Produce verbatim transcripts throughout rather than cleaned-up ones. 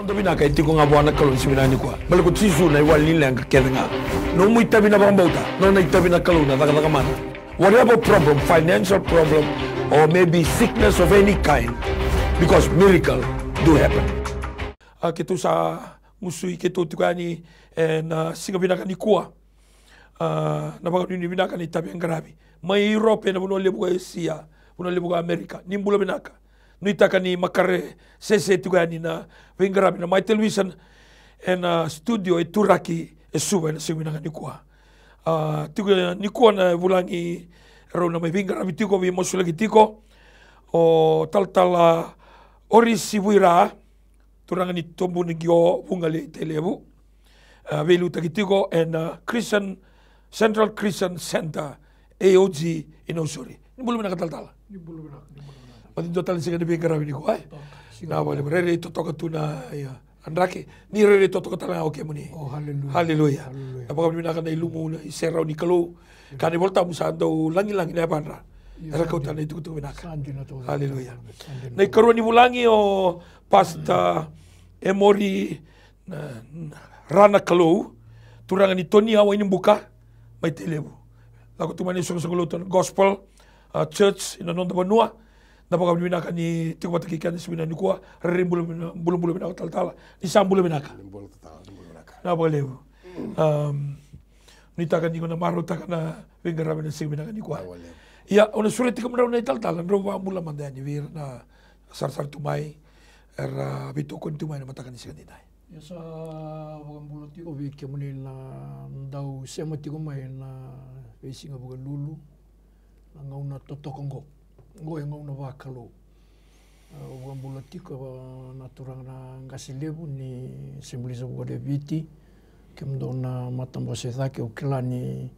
Noda vinaka e tiko ga vua na Kalou ni siga vinaka nikua. Baleta ko Jisu na iwali ni leqa kece ga. Nomu itavi na vakabauta, nona itavi na Kalou na cakacaka mana. Whatever problem, financial problem, or maybe sickness of any kind, because miracle do happen. A, keitou sa musui keitou tiko yani ena siga vinaka nikua. A, na vakanuinui vinaka na itavi e qaravi mai Europe, ena vanua levu ko Asia, vanua levu ko Amerika. Ni bula vinaka. Nuitaka ni makare sese tiko yani na veiqaravi na Mai Television ena studio e Turaki e Suva ena siga vinaka nikua. A, tiko nikua na vulagi, erau na mai veiqaravi tiko, veimasulaki tiko o talatala Orisi Vuira, turaga ni Tobunaqio, Vugalei, Tailevu. A, veiliutaki tiko ena, a, Christian, Central Christian Center, A O G, i Nausori. Ni bula vinaka talatala. Ni bula vinaka, ni bula vinaka. Mani dua tale na siga ni veiqaravi nikua, e? Totoka, siga. Na vale, rairai totoka tu na, ia, a draki. Ni rairai totoka tale ga o kemuni. O, haleluya. Haleluya. Haleluya. Na vakavinavinaka na ilumu, na iserau ni Kalou. Ka na iVolatabu sa dau lagilagi na yavadra. Io, era kauta na itukutuku vinaka. Sa dina tu. Haleluya. Sa dina tu. Na ikarua ni vulagi o Pastor Emori, na, na, Ranakalou, turaga ni Tonia, Wainibuka, mai Tailevu. Lako tu mai na isoqosoqo lotu na Gospel, a, Church, ena noda vanua. Na vakavinavinaka ni tiko vata kei keda siga vinaka nikua, rairai bula vina-, bulabula vinaka talatala. Ni sa bula vinaka. Ni bula talatala, ni bula vinaka. Na vakalevu. Um, nuitaka ni ko na marautaka na veiqaravi na siga vinaka nikua. Vinaka vakalevu. Ia, au na sureti kemudrau na italatala, drau vakabula mada yani vei ira na sarasara tu mai, era veitokoni tu mai na mataka ni siga nidai. Ia sa vakabula tiko vei kemuni na dau sema tiko mai na veisiga Vukelulu, na gauna totoka oqo. Oqo e gauna vakalou. Au vakabula tiko na turaga na qase levu ni Assembly of God e Viti, kemudou na matabose cake, au kila ni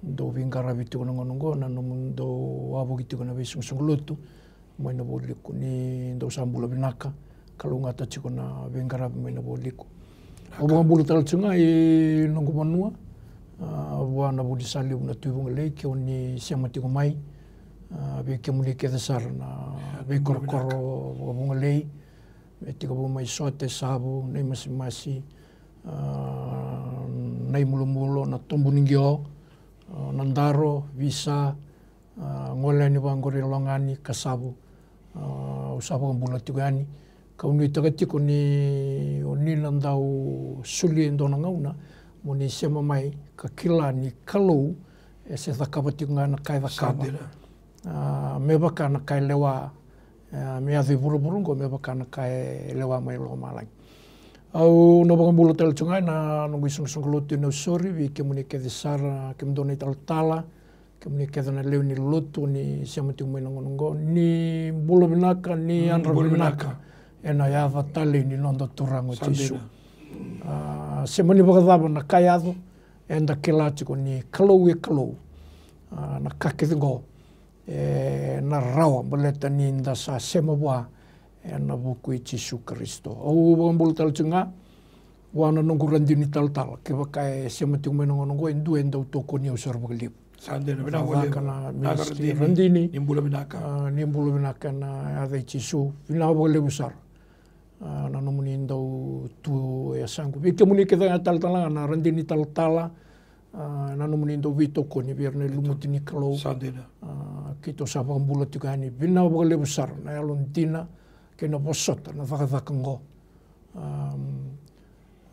dou veiqaravi tiko na gauna oqo, na nomudou wavoki tiko na veisoqosoqo lotu mai na vualiku, ni dou sa bula vinaka, kalougata tiko na veiqaravi mai na vualiku. Au vakabula tale tiko ga i noqu vanua, a, vua na vuli sa levu na Tui Vugalei, ke o ni sema tiko mai, a, vei kemuni kece sara na veikorokoro vakaVugalei, me tekivu mai Sote, Savu, Naimasimasi, a, Naimulubulo, na Tobunaqio, a, Nadaro, Visa, a, gole yani vaqori Logani, Kasavu, a, au sa vakabula tiko yani. Kau nuitaka tiko ni o ni na dau soli e dua na gauna mo ni sema mai ka kila ni Kalou e se cakava tiko ga na ka e cakava. Sa dina. A, me vaka na ka e lewa, a, me yaco i vuravura oqo, me vaka na ka e lewa mai lomalagi. Au na vakabula tale tiko ga ena noqu isoqosoqo lotu e Nausori, vei kemuni kece sara, kemudou na italatala, kemuni kece na lewe ni lotu ni sema tiko mai na gauna oqo, ni bula vinaka, ni yadra vinaka ena yaca talei ni noda Turaga o Jisu. Sa dina. A, sema ni vakacava na ka e yaco, eda kila tiko ni Kalou e Kalou. A, na ka kece oqo ena rawa baleta ni da sa sema vua ena vuku i Jisu Karisito. Au vakabula tale tiko ga vua na noqu radini talatala, kevaka e sema tiko mai na gauna oqo, e dua e dau tokoni au sara vakalevu. Sa dina, vinaka vakalevu. Cakacaka na ministry, radini. Ni bula vinaka. A, ni bula vinaka ena yaca i Jisu. Vinaka vakalevu sara. A, na nomuni dau tu e yasaqu. Vei kemuni kece ga talatala, na radini talatala, a, na nomuni dau veitokoni vei ira na lumuti ni Kalou. Sa dina. A, keitou sa vakabula tiko yani. Vinaka vakalevu sara na yalodina kei na vosota na cakacaka oqo. Am,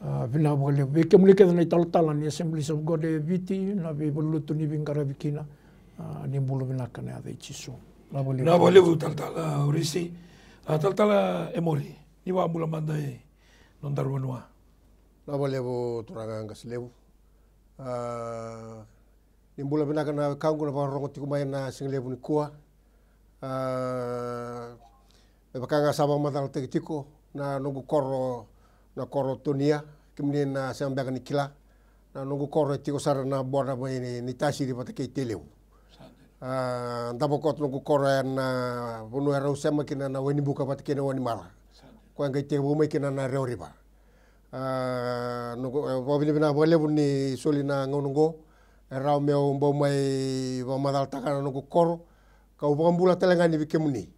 a, vinaka vakalevu. Vei kemuni kece na italatala ni Assemblies of God e Viti, na veivalenilotu ni veiqaravi kina, a, ni bula vinaka ena yaca i Jisu. Vinaka vakalevu. Vinaka vakalevu talatala Orisi. A, talatala Emori, ni vakabula mada e nodaru vanua. Vinaka vakalevu turaga qase levu. A, ni bula vinaka na wekaqu na vakarorogo tiko mai ena siga levu nikua. A, me vaka ga sa vakamacalataki tiko na noqu koro, na koro Tonia, kemuni na sega beka ni kila. Na noqu koro e tiko sara na border mai ni, ni Tasiri vata kei Tailevu. A, davo koto noqu koro ena vanua erau sema kina na Wainibuka vata kei na Wainimala. Koya qai tekivu mai kina na Rewa River. A, noqu, e, vakavinavinaka vakalevu ni soli na gauna oqo, e rawa meu bau mai vakamacalataka na noqu koro, kau vakabula tale ga ni vei kemuni.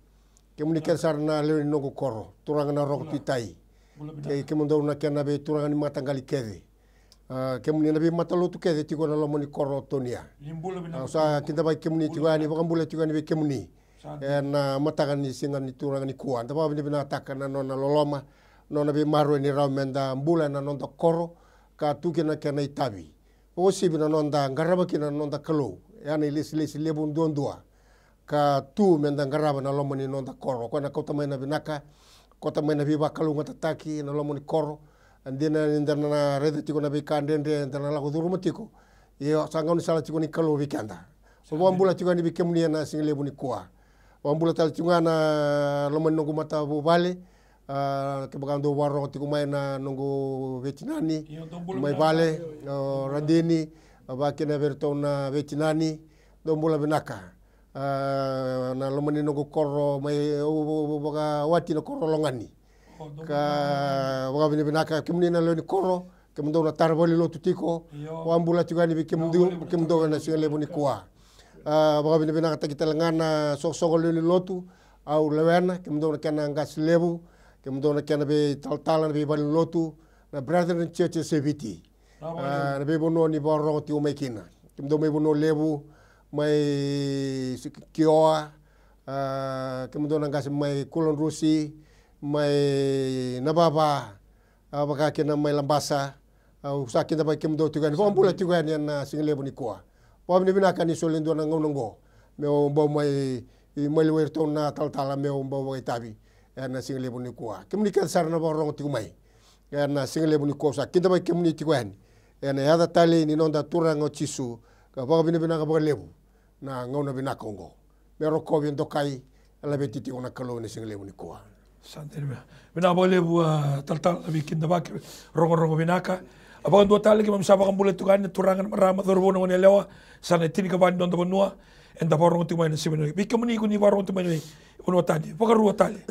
Kemuni kece sara na lewe ni noqu koro, turaga na Roko Tui Tai. Kei kemudou na kena veituraga ni mataqali kece. A, kemuni na veimatalotu kece tiko na loma ni koro o Tonia. Au sa kidavaki kemuni tiko yani, vakabula tiko yani vei kemuni. Ena mataka ni siga ni turaga nikua, da vakavinavinakataka na nona loloma, nona veimaroroi ni rawa meda bula ena noda koro, ka tu kina na kena itavi. Vakauasivi na noda qarava kina na noda Kalou ena ilesilesi levu duadua, ka tu meda qarava na loma ni noda koro. Koya na kauta mai na vinaka, kauta mai na veivakalougatataki ena loma ni koro. E dina ni da na raica tiko na veika dredre eda na lako curuma tiko, ia sa gaunisala tiko ni Kalou vei keda. Au vakabula tiko yani vei kemuni ena siga levu nikua. Vakabula tale tiko ga na loma ni noqu matavuvale. A, kevaka dou vakarorogo tiko mai na noqu veitinani mai vale, o Radini, a, vakakina vei iratou na veitinani, dou bula vinaka. A, na loma ni noqu koro mai, au vakawati na koro Logani. Ka vakavinavinaka kemuni na lewe ni koro, kemudou na tara valenilotu tiko. Vakabula tiko yani vei kemudou, kemudou ena siga levu nikua. A, vakavinavinakataki tale ga na soqosoqo lewe ni lotu, au lewena, kemudou na kena qase levu, kemudou na kena veitalatala, na veivalenilotu, na Brethren Church e Seviti. A, na veivanua ni vakarorogo tiko mai kina. Kemudou mai Vanua Levu, mai Kioa, a, kemudou na qase mai Kulodrasi, mai Navava, a, vakakina mai Labasa. Au sa kidavaki kemudou tiko yani, vakabula tiko yani ena siga levu nikua. Vakavinavinaka ni soli e dua na gauna oqo meu bau mai, mai liwai iratou na talatala meu bau vakaitavi ena siga levu nikua. Kemuni kece sara na vakarorogo tiko mai ena siga levu nikua, au sa kidavaki kemuni tiko yani ena yaca talei ni noda Turaga o Jisu, ka vakavinavinaka vakalevu na gauna vinaka oqo. Me rokovi, dokai, e laveti tiko na Kalou ena siga levu nikua. Sa dina. Vinaka vakalevu, a, talatala na veikidavaki, rogorogo vinaka. A, vakadua tale keimami sa vakabula tiko yani na turaga, na marama, cauravou, na goneyalewa, sa na tinikava ni noda vanua eda vakarorogo tiko mai ena siga vinaka. Vei kemuni ko ni vakarorogo tiko mai na vanua tani, vakarua tale.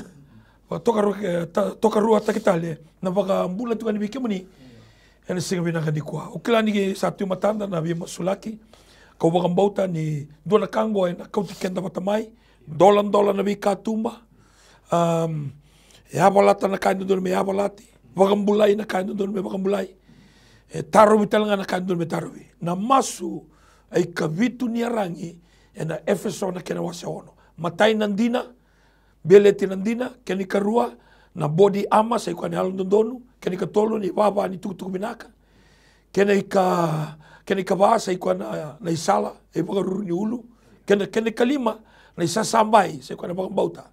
Vakatokaru-, e, ta-, tokaruataki tale na vakabula tiko yani vei kemuni ena siga vinaka nikua. Au kila ni sa tu e matada na veimasulaki. Kau vakabauta ni dua na ka oqo ena kauti keda vata mai. Doladola na veikatuba. Am, yavalata na ka e dodonu me yavalati. Vakabulai na ka e dodonu me vakabulai. E tarovi tale ga na ka e dodonu me tarovi. Na masu e ikavitu ni yaragi ena Efeso na kena wase ono. Matai na dina, beleti na dina, kena ikarua, na body armor, sa i koya na yalododonu, kena ikatolu, na ivava ni tukutuku vinaka, kena ika, kena ikava, sa i koya na, na isala, e vakaruru ni ulu, kena, kena ikalima, na isasabai, sa i koya na vakabauta,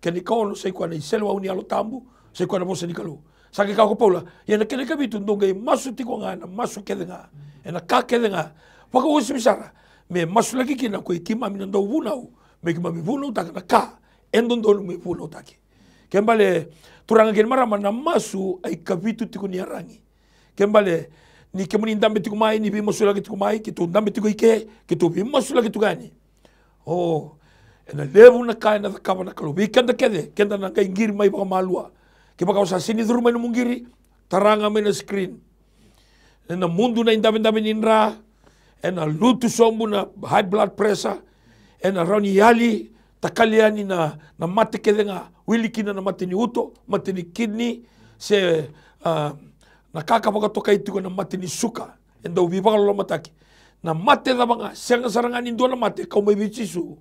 kena ikaono, sa i koya na iseleiwau ni Yalo Tabu, sa i koya na vosa ni Kalou. Sa qai kaya ko Paula, ia na kena ikavitu, dou qai masu tiko ga ena masu kece ga, ena ka kece ga, vakauasivi sara, me masulaki kina ko i keimami na dauvunau, me keimami vunautaka na ka e dodonu me vunautaki. Ke bale, turaga kei na marama, na masu e ikavitu tiko ni yaragi. Ke bale, ni kemuni dabe tiko mai, ni veimasulaki tiko mai, keitou dabe tiko i ke, keitou veimasulaki tiko yani. O, ena levu na ka ena cakava na Kalou vei keda kece, keda na qai qiri mai vakamalua. Kevaka o sa sega ni curu mai nomu qiri, tara ga mai na screen. Ena mudu na idavedave ni dra, ena lutu sobu na high blood pressure, ena rawa ni yali takali yani na, na mate kece ga, wili kina na mate ni uto, mate ni kidney, se, a, na ka ka vakatokai tiko na mate ni suka. E dau veivakalolomataki. Na mate cava ga, sega sara ga ni dua na mate kau mai vei Jisu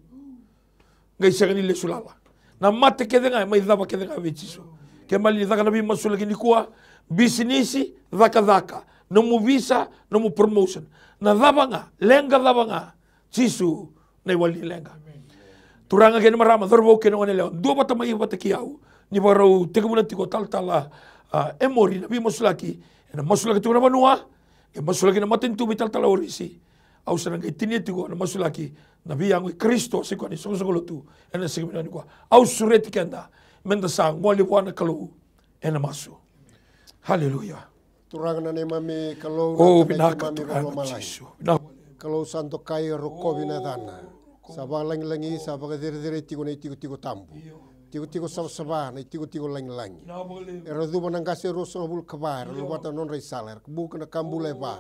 qai sega ni lesu lala. Na mate kece ga e mai cava kece ga vei Jisu. Ke bale ni caka na veimasulaki nikua, bisinisi, cakacaka, nomu visa, nomu promotion, na cava ga, leqa cava ga, Jisu na iwali ni leqa. Turaga kei na marama, cauravou kei na goneyalewa, dua vata mai vata kei au, ni vakarau tekivuna tiko talatala, a, Emori na veimasulaki, ena masulaki tiko na vanua, e masulaki na matanitu vei talatala Orisi. Au sa na qai tinia tiko na masulaki, na veiyago i Karisito, sa i koya na isoqosoqo lotu ena siga vinaka nikua. Au sureti keda meda sa gole vua na Kalou ena masu. Haleluya. Turaga na neimami Kalou, o, na Tamai vinaka keimami Turaga vakalomalagi. Jisu. Vinaka. Kalou sa dokai, rokovi na yacana. Sa vakalagilagi, sa vakacerecerei tiko na itikotiko tabu. Tikotiko savasava, na itikotiko lagilagi. Era cuva na qase e ruasagavulu ka va, era luvata na nodra isala, era buka na ka bula e va.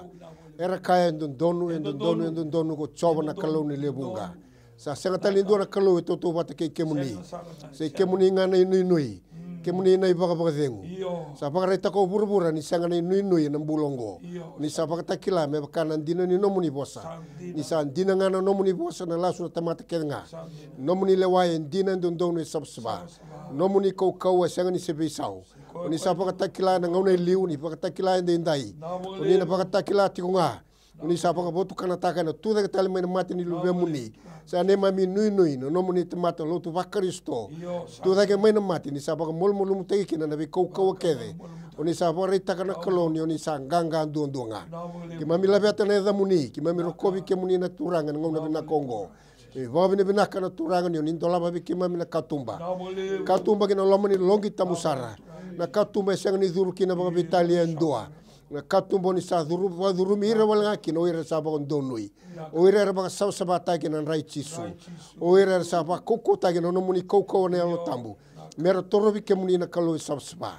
Era kaya e dodonu, e dodonu, e dodonu ko Jiova na Kalou ni lewe vuqa. Sa sega tale ni dua na Kalou e tautauvata kei kemuni. Sa i kemuni ga na inuinui. Kemuni na ivakavakacegu. Io. Sa vakaraitaka o vuravura ni sega na inuinui ena bula oqo. Io. Ni sa vakatakila me vaka na dina ni nomuni vosa. Sa dina. Ni sa dina ga na nomuni vosa na lasu na tamata kece ga. Sa dina. Nomuni lewa e dina, e dodonu, e savasava. Savasava. Nomuni kaukauwa e sega ni se veisau. Ko ni sa vakatakila ena gauna e liu, ni vakatakila edaidai. Na voli. Ko ni na vakatakila tiko ga. Ni sa vakavotukanataka ena tucake tale mai na mate ni luvemuni. Sa neimami nuinui na nomuni tamata lotu vaKarisito. Io, sa. Tucake mai na mate, ni sa vakamalumalumutaki kina na veikaukauwa kece. O ni sa vakaraitaka na Kalou ni o ni sa qaqa duadua ga. Keimami laveta na yacamuni, keimami rokovi kemuni na Turaga ena gauna vinaka oqo. E vakavinavinaka na Turaga ni o ni dolava vei keimami na katuba. Katuba ki na loma ni loqi tabu sara. Na katuba e sega ni curu kina vakaveitalia e dua. Na katuba o ni sa curu, vakacurumi ira wale ga kina o ira era sa vakadonui. O ira era vakasavasavataki ena dra i Jisu. O ira era sa vakaukauwataki ena nomuni kaukauwa na Yalo Tabu. Me ra torovi kemuni na Kalou e savasava.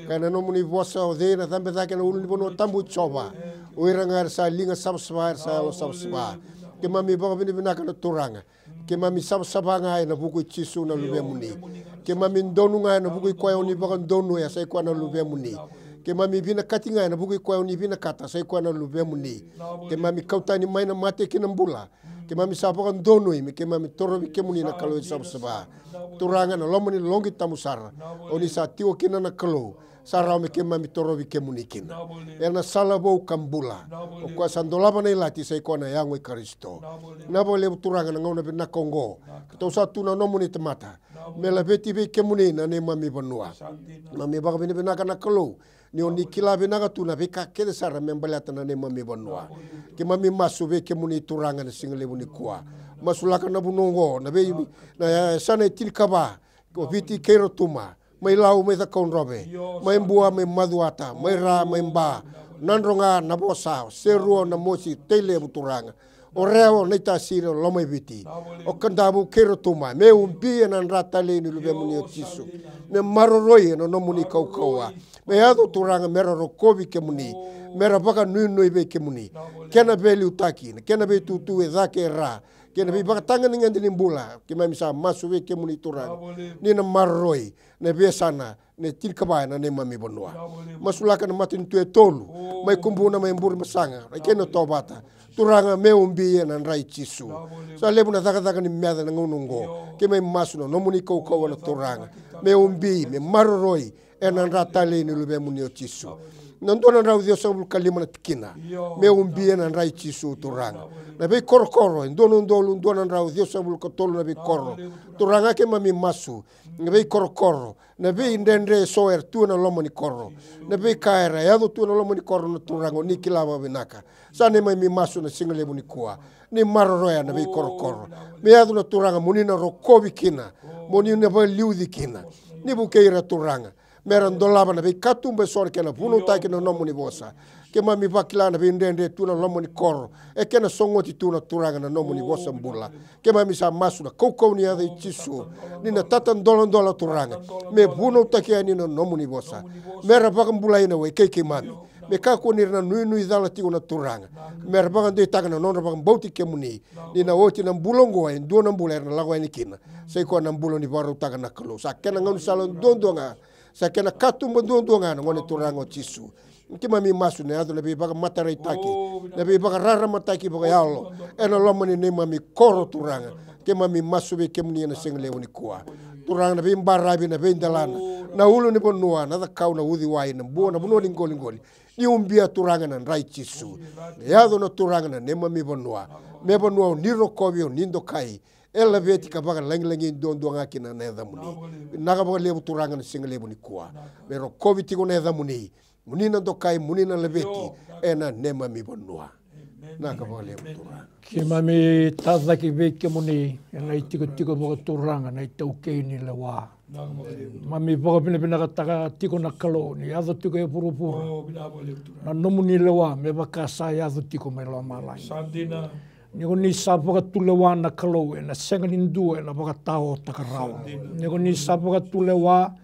Ka ena nomuni vosa, o cei ena cabe cake ena ulunivanua tabu i Jiova? O ira ga era sa liga savasava, era sa yalo savasava. Keimami vakavinavinaka na Turaga. Keimami savasava ga ena vuku i Jisu na luvemuni. Keimami donu ga ena vuku i koya o ni vakadonuya, sa i koya na luvemuni. Keimami vinakati ga ena vuku i koya o ni vinakata, sa i koya na luvemuni. Keimami kau tani mai na mate ki na bula. Keimami sa vakadonui me keimami torovi kemuni na Kalou e savasava. Turaga, na loma ni loqi tabu sara, o ni sa tiko kina na Kalou. Sa rawa me keimami torovi kemuni kina. Ena sala vou ka bula. O koya sa dolava na ilati, sa i koya na yago i Karisito. Na vakalevu Turaga na gauna vinaka oqo. Keitou sa tu na nomuni tamata. Me laveti vei kemuni na neimami vanua. Keimami vakavinavinaka na Kalou. Ni o ni kila vinaka tu na veika kece sara me baleta na neimami vanua. Keimami masu vei kemuni Turaga na siga levu nikua. Masulaka na vanua oqo, na vei, na yasana e tinikava. Ko Viti kei Rotuma. Mai Lau, mai Cakaudrove, mai Bua, mai Macuata, mai Ra, mai Ba, Nadroga, Navosa, Serua, Namosi, Tailevu Turaga. O Rewa, Naitasiri, o Lomaiviti. O Kadavu kei Rotuma, me ubi ena dra talei ni luvemuni o Jisu. Me maroroi ena nomuni kaukauwa. Me yaco Turaga, me ra rokovi kemuni. Me ra vakanuinui vei kemuni. Kena veiliutaki, kena veitutu e cake e ra. Kei na veivakatagedegede ni bula, keimami sa masu vei kemuni Turaga. Ni na maroroi na veiyasana, na tinikava ena neimami vanua. Masulaka na matanitu e tolu, mai Kubuna, mai Burebasaga, kei na Tovata. Turaga, me ubi ena dra i Jisu. Sa levu na cakacaka ni meca na gauna oqo. Keimami masu na nomuni kaukauwa na Turaga. Me ubi, me maroroi, ena dra talei ni luvemuni o Jisu. Na dua na drau ciwasagavulu ka lima na tikina. Me ubi ena dra i Jisu Turaga. Na veikorokoro, e dua na udolu, dua na drau ciwasagavulu ka tolu na veikoro. Turaga keimami masu. Na veikorokoro, na veidredre eso era tu ena loma ni koro. Na veika era yaco tu ena loma ni koro na Turaga, o ni kila vakavinaka. Sa neimami masu na siga levu nikua. Ni maroroya na veikorokoro. Me yaco na Turaga, mo ni na rokovi kina. Mo ni na vakaliuci kina. Ni vukei ira Turaga. Me ra dolava na veikatuba eso na kena vunautaki na nomuni vosa. Keimami vakila na veidredre tu na loma ni koro. E kena sogoti tu na Turaga na nomuni vosa bula. Keimami sa masu na kaukauwa ni yaca i Jisu. Ni na tatadoladola Turaga. Me vunautaki yani na nomuni vosa. Me ra vakabulai na wai kei keimami. Me kakua ni ra na nuinui cala tiko na Turaga. Me ra vakadeitaka na nodra vakabauti kemuni. Ni na oti na bula oqo e dua na bula era na lako yani kina. Sa i koya na bula ni vakarautaka na Kalou. Sa kena gaunisala duadua ga. Sa kena katuba duadua ga na Gone Turaga o Jisu. Keimami masu na yaco na veivakamataraitaki, na veivakararamataki vakayalo ena loma ni neimami koro Turaga. Keimami masu vei kemuni ena siga levu nikua. Turaga na veibaravi, na veidelana, na ulunivanua, na cakau, na uciwai, na bua, na vanua ni qoliqoli. Ni ubia Turaga na dra i Jisu. Me yaco na Turaga na neimami vanua. Me vanua o ni rokovi, o ni dokai. E laveti ka vakalagilagi duadua ga kina na yacamuni. Vinaka vakalevu Turaga na siga levu nikua. Me rokovi tiko na yacamuni. Mo ni na dokai, mo ni na laveti. Ena neimami vanua. Vinaka vakalevu Turaga. Keimami tacake vei kemuni ena itikotiko vakaturaga na itaukei ni lewa. Mami vakavinavinakataka tiko na Kalou ni yaco tiko e vuravura na nomuni lewa me vaka sa yaco tiko mai lomalagi. Ni ko ni sa vakatulewa na Kalou, ena sega ni dua ena vakataotaka rawa. Ni ko ni sa vakatulewa,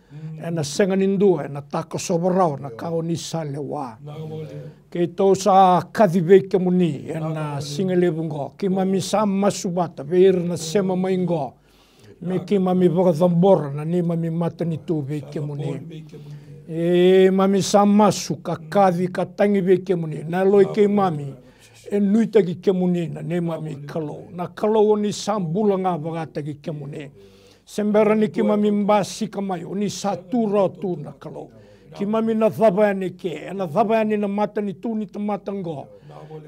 ena sega ni dua ena takosova rawa na ka o ni sa lewa. Keitou sa kaci vei kemuni ena siga levu oqo. Keimami sa masu vata vei ira na sema mai oqo. Me keimami vakacabora na neimami matanitu vei kemuni. E mami sa masu ka kaci ka tagi vei kemuni. Na yalo i keimami e nuitaki kemuni na neimami Kalou. Na Kalou o ni sa bula ga vakataki kemuni. Se bera ni keimami basika mai, o ni sa tu rawa tu na Kalou. Keimami na cava yani ke, ena cava yani na matanitu ni tamata qo.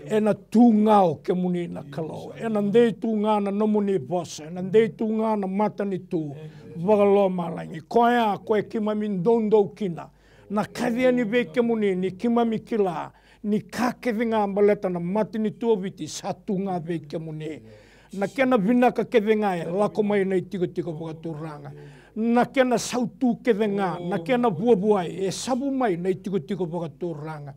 Ena tu ga o kemuni na Kalou. Ena dei tu ga na nomuni vosa, ena dei tu ga na matanitu vakalomalagi. Koya, koya keimami doudou kina. Na kaci yani vei kemuni ni keimami kila ni ka kece ga baleta na matanitu o Viti sa tu ga vei kemuni. Na kena vinaka kece ga e lako mai na itikotiko vakaturaga. Na kena sautu kece ga, na kena vuavuai e savu mai na itikotiko vakaturaga.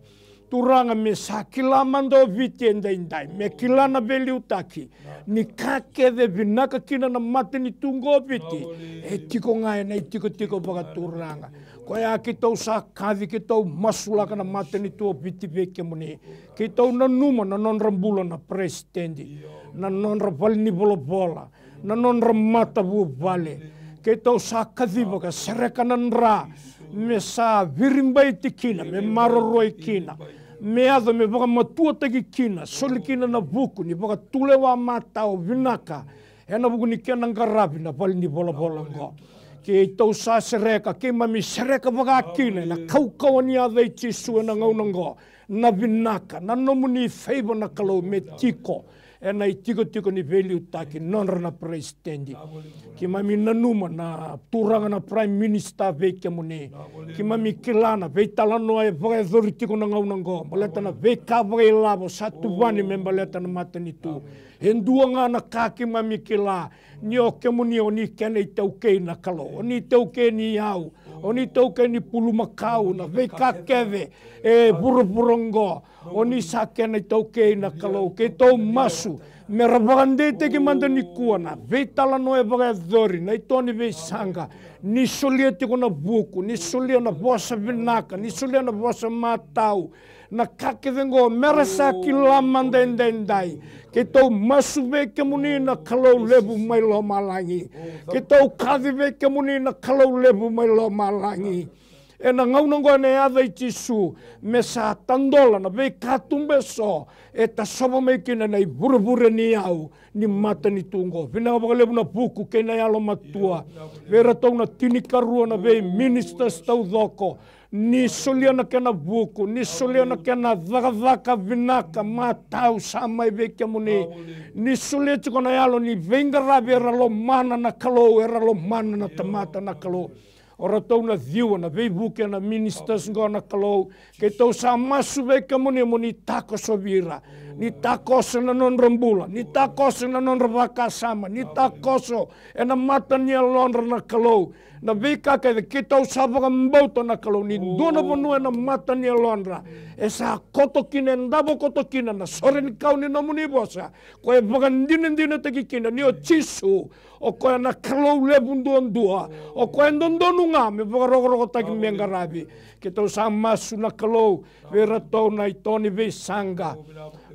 Turaga, me sa kila mada o Viti edaidai, me kila na veiliutaki ni ka kece vinaka kina na matanitu qo o Viti, e tiko ga ena itikotiko vakaturaga. Koya keitou sa kaci, keitou masulaka na matanitu o Viti vei kemuni. Keitou nanuma na nodra bula na peresitedi, na nodra valenivolavola, na nodra matavuvale. Keitou sa kaciva ka sereka na dra me sa viribaiti kina, me maroroi kina, me yaco me vakamatuataki kina, soli kina na vuku ni vakatulewa matau vinaka ena vuku ni kena qaravi na valenivolavola oqo. Keitou sa sereka, keimami sereka vaka kina ena kaukauwa ni yaca i Jisu ena gauna oqo. Na vinaka, na nomuni favour na Kalou me tiko ena itikotiko ni veiliutaki, nodra na peresitedi. Keimami nanuma na turaga na Prime Minister vei kemuni. Keimami kila na veitalanoa e vakayacori tiko na gauna oqo baleta na veika vakailavo sa tuvani me baleta na matanitu. E dua ga na ka keimami kila, ni o kemuni o ni kena itaukei na Kalou, o ni itaukei ni yau, o ni itaukei ni pulumakau, na veika kece e vuravura oqo, o ni sa kena itaukei na Kalou. Keitou masu me ra vakadeitaki mada nikua na veitalanoa e vakayacori, na ito ni veisaqa, ni solia tiko na vuku, ni solia na vosa vinaka, ni solia na vosa matau, na ka kece oqo me ra sa kila mada edaidai. Keitou masu vei kemuni na Kalou levu mai lomalagi. Keitou kaci vei kemuni na Kalou levu mai lomalagi. Ena gauna oqo ena yaca i Jisu, me sa tadola na veikatuba eso e tasova mai kina na ivurevure ni yau ni matanitu oqo. Vinaka vakalevu na vuku kei na yalomatua vei iratou na tinikarua na vei ministers taucoko. Ni solia na kena vuku, ni solia na kena cakacaka vinaka matau sa mai vei kemuni. Ni solia tiko na yalo ni veiqaravi era lomana na Kalou, era lomana na tamata na Kalou. O ratou na ciwa na veivuke na ministers oqo na Kalou. Keitou sa masu vei kemuni mo ni takosovi ira. Ni takoso na nodra bula, ni takoso na nodra vakasama, ni takoso ena mata ni yalodra na Kalou. Na veika kece keitou sa vakabauta na Kalou ni dua na vanua ena mata ni yalodra e sa koto kina, e davo koto kina na sore ni kau ni nomuni vosa. Koya e vakadinadinataki kina ni o Jisu o koya na Kalou levu duadua, o koya e dodonu ga me vakarokorokotaki me qaravi. Keitou sa masu na Kalou vei iratou na ito ni veisaqa.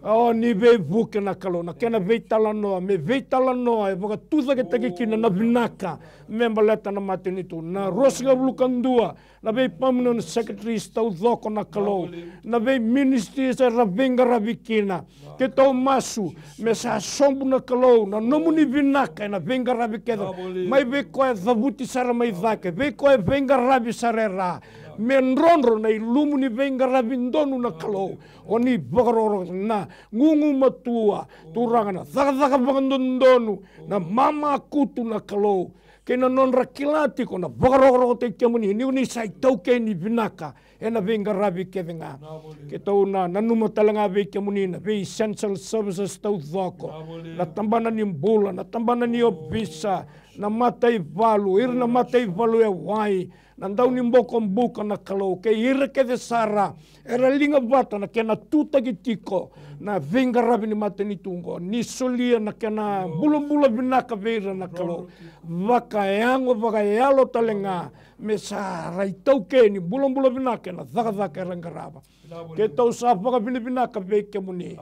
O ni veivuke na Kalou, na kena veitalanoa me veitalanoa e vakatucaketaki kina na vinaka me baleta na matanitu. Na ruasagavulu ka dua na vei permanent secretaries taucoko na Kalou, na vei ministries era veiqaravi kina. Keitou masu me sa sobu na Kalou na nomuni vinaka ena veiqaravi kece. Mai vei koya e cavuti sara mai cake, vei koya e veiqaravi sara e ra, me drodro na ilumu ni veiqaravi donu na Kalou. O ni vakarokoroko na gugumatua, Turaga, na cakacaka vakadodonu, na mamakutu na Kalou, kei na nodra kila tiko na vakarokorokotaki kemuni ni o ni sa itaukei ni vinaka ena veiqaravi kece ga. Keitou na nanuma tale ga vei kemuni na vei essential services taucoko, na tabana ni bula, na tabana ni ovisa, na mataivalu, ira na mataivalu e wai, na dau ni bokobuka na Kalou, kei ira kece sara era liga vata na kena tutaki tiko na veiqaravi ni matanitu oqo. Ni solia na kena bulabula vinaka vei ira na Kalou, vakayago vakayalo tale ga me sa ra itaukei ni bulabula vinaka ena cakacaka era qarava. Keitou sa vakavinavinaka vei kemuni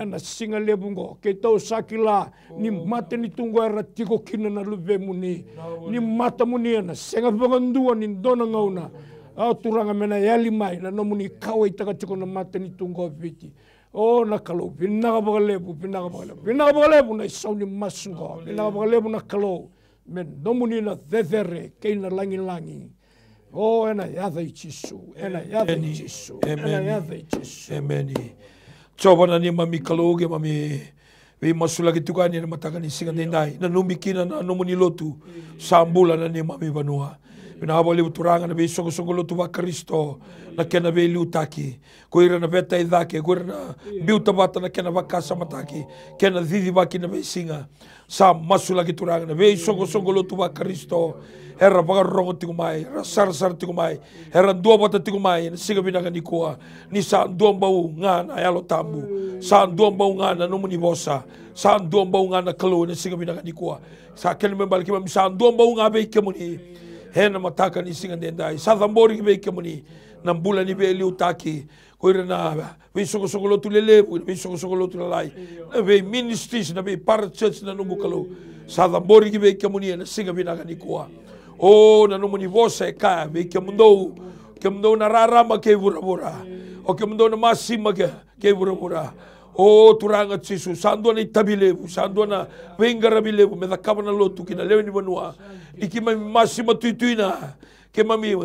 ena siga levu oqo. Keitou sa kila ni matanitu oqo era tiko kina na luvemuni. Ni matamuni ena sega vakadua ni dua na gauna, a, Turaga, me na yali mai na nomuni kauwaitaka tiko na matanitu oqo o Viti. O na Kalou, vinaka vakalevu, vinaka vakalevu, vinaka vakalevu na isau ni masu oqo. Vinaka vakalevu na Kalou, me nomuni na cecere kei na lagilagi. O, ena yaca i Jisu, ena yaca i Jisu, ena yaca i Jisu. Emeni. Jiova na neimami Kalou, keimami veimasulaki tiko yani ena mataka ni siga daidai. Nanumi kina na nomuni lotu sa bula na neimami vanua. Vinaka vakalevu Turaga na veisoqosoqo lotu vaKarisito, na kena veiliutaki. Ko ira na veta i cake, ko ira na biuta vata na kena vakasamataki, kena cicivaki na veisiga. Sa masulaki Turaga na veisoqosoqo lotu vaKarisito, era vakarorogo tiko mai, era sarasara tiko mai, era duavata tiko mai ena siga vinaka nikua. Ni sa duabau ga na Yalo Tabu, sa duabau ga na nomuni vosa, sa duabau ga na Kalou ena siga vinaka nikua. Sa kena ibalebale keimami sa duabau ga vei kemuni ena mataka ni siga daidai. Sa cabori ki vei kemuni na bula ni veiliutaki, ko ira na veisoqosoqo lotu lelevu, na veisoqosoqo lotu lalai, na vei ministries, na vei parachurch, na noqu Kalou. Sa cabori ki vei kemuni ena siga vinaka nikua. O, na nomuni vosa e kaya vei kemudou, kemudou na rarama kei vuravura, o kemudou na masima kei, kei vuravura. O Turaga Jisu, sa dua na itavi levu, sa dua na veiqaravi levu me cakava na lotu kei na lewe ni vanua. Ni keimami masima tuituina, keimami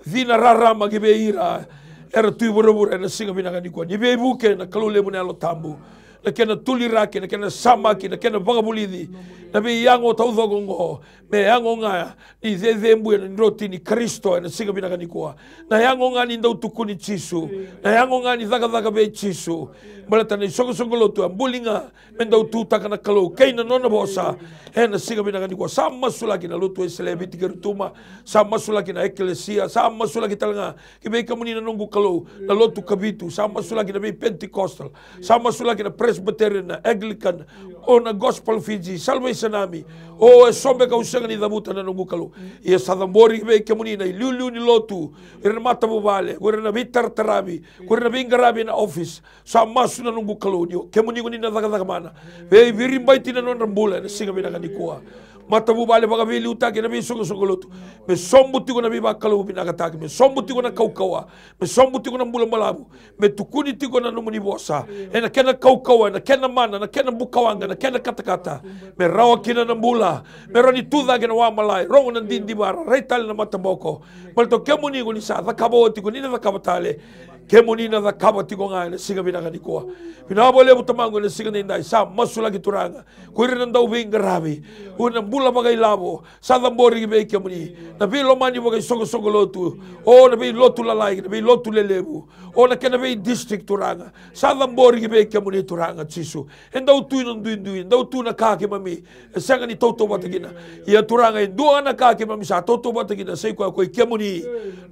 cina rarama ki vei ira era tu i vuravura ena siga vinaka nikua. Ni veivuke na Kalou levu na Yalo Tabu, na kena tuliraki, na kena samaki, na kena vakavulici na veiyago taucoko oqo, me yago ga ni cecebuya na droti ni Karisito ena siga vinaka nikua. Na yago ga ni dau tukuni Jisu, na yago ga ni cakacaka vei Jisu. Baleta na isoqosoqo lotu a buli ga me dau tutaka na Kalou kei na nona vosa ena siga vinaka nikua. Sa masulaki na lotu Wesele e Viti kei Rotuma, sa masulaki na ekelesia, sa masulaki tale ga ki vei kemuni na noqu Kalou na lotu Kavitu, sa masulaki na vei Pentecostal, sa masulaki na Presbyterian, na Anglican, o na Gospel Fiji, Salvation Army. O, e so beka au sega ni cavuta na noqu Kalou. Ia sa cabori ki vei kemuni na iliuliu ni lotu, ira na matavuvale, ko ira na veitarataravi, ko ira na veiqaravi ena office. Sa masu na noqu Kalou ni o kemuni ko ni na cakacaka mana, veiviribaiti na nodra bula ena siga vinaka nikua. Matavuvale vakaveiliutaki ena veisoqosoqo lotu, me sobu tiko na veivakalougatataki, me sobu tiko na kaukauwa, me sobu tiko na bula balavu, me tukuni tiko na nomuni vosa ena kena kaukauwa, ena kena mana, na kena bukawaqa, na kena katakata. Me rawa kina na bula, me rawa ni tucake na wamalai, rogo na didivara, rai tale na mataboko. Baleta o kemuni ko ni sa cakava oti, ko ni na cakava tale, kemuni na cakava tiko ga ena siga vinaka nikua. Vinaka vakalevu Tamaqu ena siga nidai, sa masulaki Turaga ko ira na dauveiqaravi, ko ira na bula vakailavo, sa cabori ki vei kemuni na veilomani vakaisoqosoqo lotu, o na veilotu lalai, na veilotu lelevu, o na kena veidistrict Turaga. Sa cabori ki vei kemuni Turaga Jisu. E dau tu na duidui, e dau tu na ka keimami e sega ni tautauvata kina. Ia Turaga, e dua na ka keimami sa tautauvata kina, sa i koya ko i kemuni.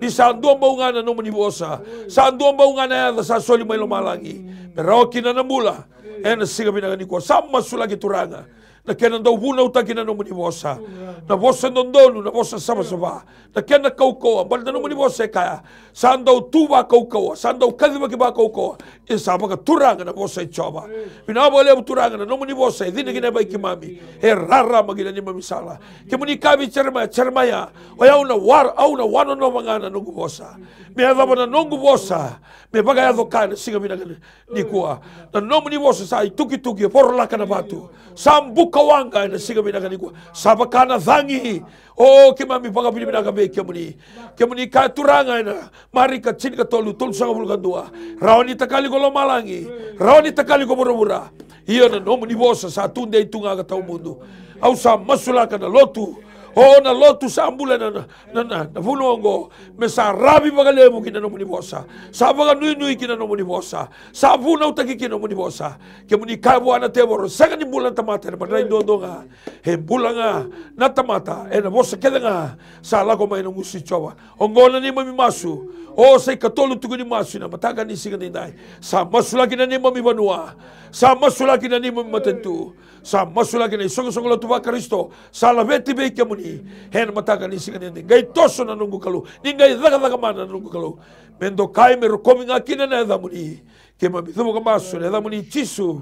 Ni sa duabau ga na nomuni vosa, sa duabau ga na yaca sa soli mai lomalagi, me rawa kina na bula ena siga vinaka nikua. Sa masulaki Turaga na kena dau vunautaki na nomuni vosa, na vosa dodonu, na vosa savasava, na kena kaukauwa. Baleta na nomuni vosa e kaya, sa dau tu vakaukauwa, sa dau kacivaki vakaukauwa. E sa vakaturaga na vosa i Jiova. Vinaka vakalevu Turaga na nomuni vosa e cina kina e vei keimami, e rarama kina neimami sala. Kemuni kaya vei Jeremaia, Jeremaia, o yau na wa, au na wanonova ga na noqu vosa. Me yacova na noqu vosa me vakayaco ka ena siga vinaka nikua. Na nomuni vosa sa itukituki e vorolaka na vatu, sa bukawaqa ena siga vinaka nikua, sa vaka na cagi. O, keimami vakavinavinaka vei kemuni. Kemuni kaya Turaga ena Marika tinikatolu, tolusagavulu ka dua, rawa ni takali ko lomalagi, rawa ni takali ko vuravura, ia na nomuni vosa sa tudei tu ga ka tawamudu. Au sa masulaka na lotu, o na lotu sa bula ena, na, na, na, na vanua oqo, me sa ravi vakalevu ki na nomuni vosa, sa vakanuinui ki na nomuni vosa, sa vunautaki ki na nomuni vosa. Kemuni kaya vua na tevoro, sega ni bula na tamata ena madrai duadua ga, e bula ga na tamata ena vosa kece ga sa lako mai na gusu i Jiova. Oqo na neimami masu. O, sa ikatolu tiko ni masu ena mataka ni siga nidai. Sa masulaki na neimami vanua, sa masulaki na neimami matanitu, sa masulaki na isoqosoqo lotu vaKarisito. Sa laveti vei kemuni Ena mataka ni siga nikua, qai toso na noqu Kalou, ni qai cakacaka mana na noqu Kalou. Me dokai, me rokovi ga kina na yacamuni. Keimami cuva ka masu ena yacamuni Jisu,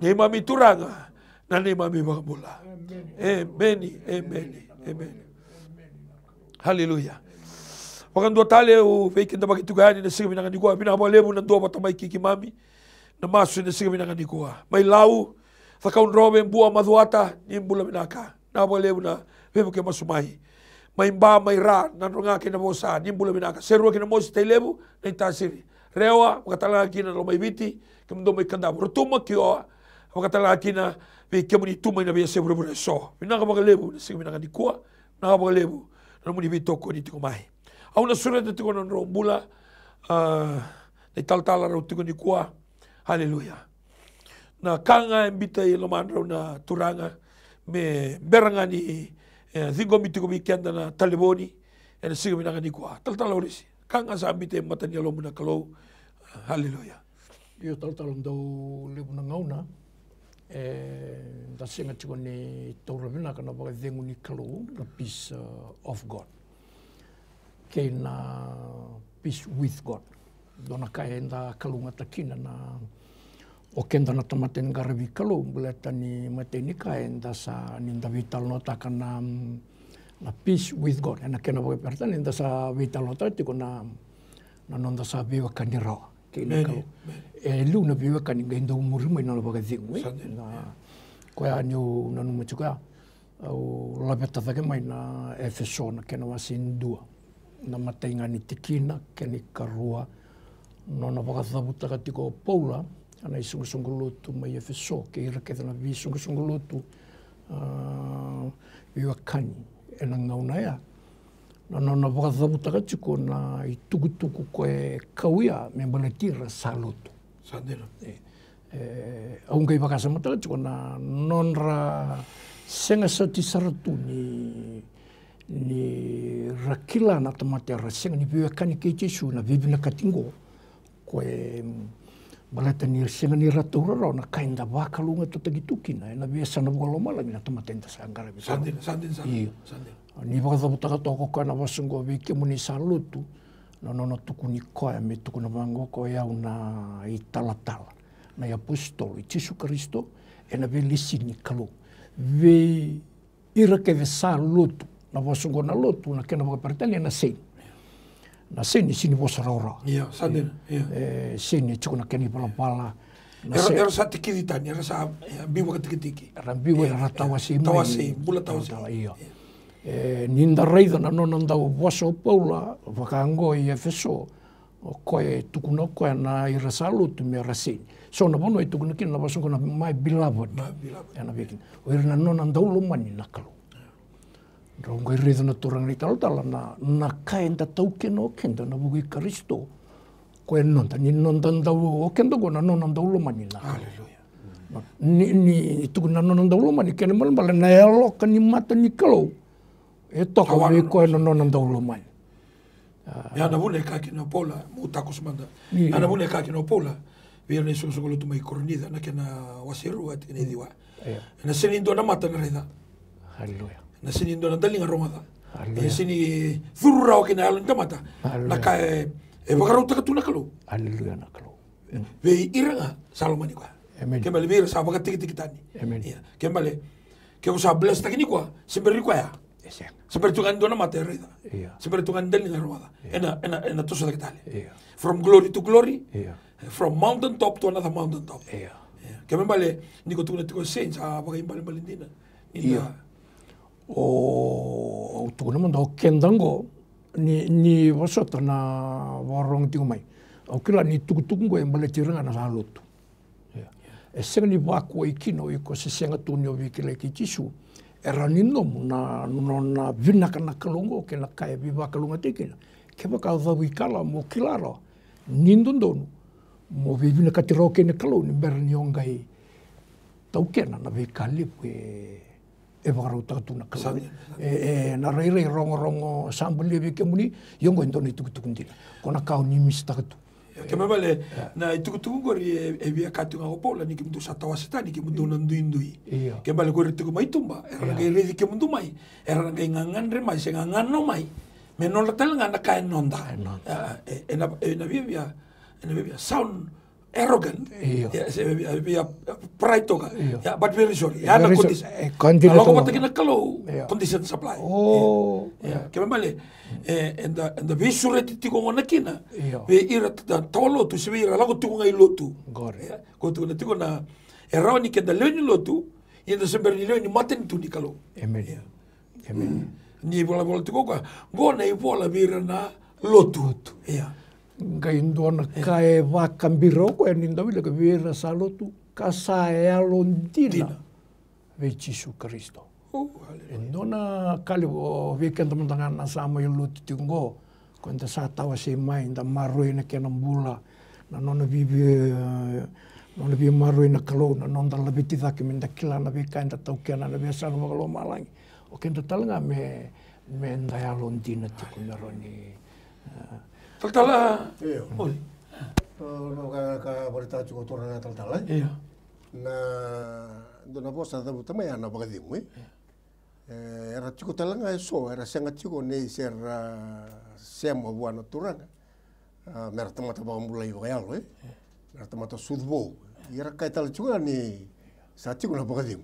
neimami Turaga, na neimami iVakabula. Emeni, emeni, emeni. Haleluya. Vakadua tale au vei keda vaka tiko yani ena siga vinaka nikua. Vinaka vakalevu na duavata mai kei keimami na masu ena siga vinaka nikua. Mai Lau, Cakaudrove, Bua, Macuata, ni bula vinaka. Vinaka vakalevu na veivuke masu mai. Mai Ba, mai Ra, Nadroga kei Navosa, ni bula vinaka. Serua kei Namosi, Tailevu, Naitasiri, Rewa, vakatalega kina na Lomaiviti, kemudou mai Kadavu, Rotuma, Kioa, vakatalega kina vei kemuni tu mai na veiyasai vuravura eso. Vinaka vakalevu na siga vinaka nikua. Vinaka vakalevu na nomuni veitokoni tiko mai. Au na sureta tiko na nodrau bula, ah, na italatala rau tiko nikua. Haleluya. Na ka ga e biuta e lomadrau na Turaga me bera ga ni, e, ciqomi tiko vei keda na talevoni ena siga vinaka nikua. Talatala Orisi, ka ga sa biuta e mata ni yalomu na Kalou. Haleluya. Io, talatala, dau levu na gauna eda sega tiko ni taura vinaka na vakacegu ni Kalou, na peace, uh, of God, kei na peace with God. Dua na ka eda kalougata kina na, o keda na tamata ni qaravi Kalou, baleta ni matai ni ka eda sa, ni da veitalanoataka na, na peace with God, ena kena vakaperitania eda sa veitalanoataka tiko na, na noda sa veiwekani rawa kei na Kalou. E liu na veiwekani qai dau muri mai na vakacegu, e? Sa dina. Na, koya niu nanuma tiko ya, au laveta cake mai na Efeso, na kena wase e dua, na matai ga ni tikina, kena ikarua. Nona vakacavutaka tiko o Paula na isoqosoqo lotu mai Efeso kei ira kece na veisoqosoqo lotu, ah, veiwekani ena gauna ya. Na nona vakacavutaka tiko na itukutuku ko e kauya me baleti ira sa lotu. Sa dina. E, e, au qai vakasamataka tiko na nodra sega soti sara tu ni, ni ra kila na tamata era sega ni veiwekani kei Jisu, na veivinakati qo. Ko e, mm, baleta ni sega ni ra taura rawa na ka eda vakalougatataki tu kina ena veiyasana vakalomalagi na tamata eda sa qaravi. Sa dina, sa dina, sa dina. Io. Sa dina. Ni vakacavutaka toka o koya na vosa oqo vei kemuni sa lotu, na nona tukuni koya me tukuna vaqo, ko i au na italatala, na iapositolo i Jisu Karisito ena veilesi ni Kalou. Vei ira kece sa lotu, na vosa oqo na lotu, na kena vakaperitania na saint. Na saint e sega ni vosa rawarawa. Io, sa dina, io. E, saint e tiko na kena ivalavala. Na era, saint era sa tikici tani, era sa, e, biu vakatikitiki. Era biu, io, era tawasei mai. Tawasei, bula tawasei. Io. E, ni da raica na nona dau vosa o Paula vaka oqo i Efeso, o koya e tukuna o koya na ira sa lotu me ra saint. So na vanua e tukuna kina na vosa oqo na my beloved. My beloved. Ena vei kina. O ira na nona dau lomani na Kalou. Drau qai raica na turaga na italatala na, na ka eda taukena o keda na vuku i Karisito. Ko e noda, ni noda dau, o keda qo na nona dau lomani na Kalou. Aleluya. Ni, ni, ni tukuna na nona dau lomani, kena ibalebale na yaloka ni mata ni Kalou e toka vei koya na nona dau lomani. Ia na vuna e kaya kina o Paula, mo takoso mada. Ia na vuna e kaya kina o Paula vei ira na isoqosoqo lotu mai Korinica, na kena wase rua, tikina e ciwa. Ena sega ni dua na mata na raica. Aleluya. Ena sega ni dua na daliga rogoca. Aleluya. Ena sega ni curu rawa ki na yalo ni tamata na ka e, e vakarautaka tu na Kalou. Aleluya, na Kalou. Vei ira ga sa lomani koya. Amen. Kena ibalebale vei ira sa vakatikitiki tani. Amen. Ia, kena ibalebale ke ko sa blesstaki nikua, se bera ni koya. E sega. Se bera tu ga ni dua na mata e raica. Ia. Se bera tu ga ni daliga e rogoca. Ia. Ena, ena, ena toso cake tale. Ia. From glory to glory. Ia. From mountain top to another mountain top. Ia. Ia. Kena ibalebale ni ko tukuna tiko saints, a vakaibalebale dina. Ia. O, au tukuna mada o keda qo, ni, ni vosota na vakarorogo tiko mai. Au kila ni tukutuku qo e baleti ira ga na sa lotu. Ia. E sega ni vakuai kina o iko se sega tu ni o veikilai kei Jisu. E rawa ni nomu na, nona vinaka na Kalou qo kei na ka e veivakalougatataki kina. Kevaka o cavuikalawa mo kila rawa ni dodonu mo veivinakati rawa kei na Kalou ni bera ni o qai taukena na veika levu e e vakarautaka tu na Kalou. Sa dina, sa dina. E, e, na rairai rogorogo sa balia vei kemuni, ia oqo e dua na itukutuku dina. Ko na ka o ni misitaka tu. Kena ibalebale, na itukutuku qori e, e via kaya tu ga ko Paula ni kemudou sa tawase tani kemudou na duidui. Kena ibalebale qori tiko mai tuba, era na qai raici kemudou mai, era na qai gagadre mai se gagano mai me nodra tale ga na ka e noda. Ena viavia, ena viavia sound arrogant. Ia, se via, via pride toka. Ia, but very sorry. Ia na condition. Na lako vata kei na Kalou, condition supply. Ia, kena ibalebale, eda, eda veisureti tiko gona kina vei ira na tawa lotu se vei ira lako tiko ga i lotu. Ia, ko tukuna tiko na, e rawa ni keda lewe ni lotu, ia eda se bera ni lewe ni matanitu ni Kalou. Amen. Ni volavola tiko o koya, qo na ivola vei ira na lotu. Ia. Qai dua na ka e vakabira o koya ni da wilika vei ira sa lotu, ka sa yalodina vei Jisu Karisito. E dua na ka levu vei keda mada ga na sa mai lotu tiko qo, ko da sa tawase mai, da maroroi na kena bula, na nona veive, nona veimaroroi na Kalou, na noda laveti cake me da kila na veika eda taukena na veiyasana vakalomalagi. O keda tale ga me, me da yalodina tiko me rawa ni, e. Talatala. Io. Oi. Au na ka, ka vakaraitaka tiko turaga talatala, e? Io. Na dua na vosa cavuta mai ya na vakacegu, e? Io. E, era tiko tale ga eso era sega tiko ni se ra sema vua na Turaga. A, mera tamata vakabulai vakayalo, e? Mera tamata sucu vou. Ia era kaya tale tiko ga ni sa tiko na vakacegu.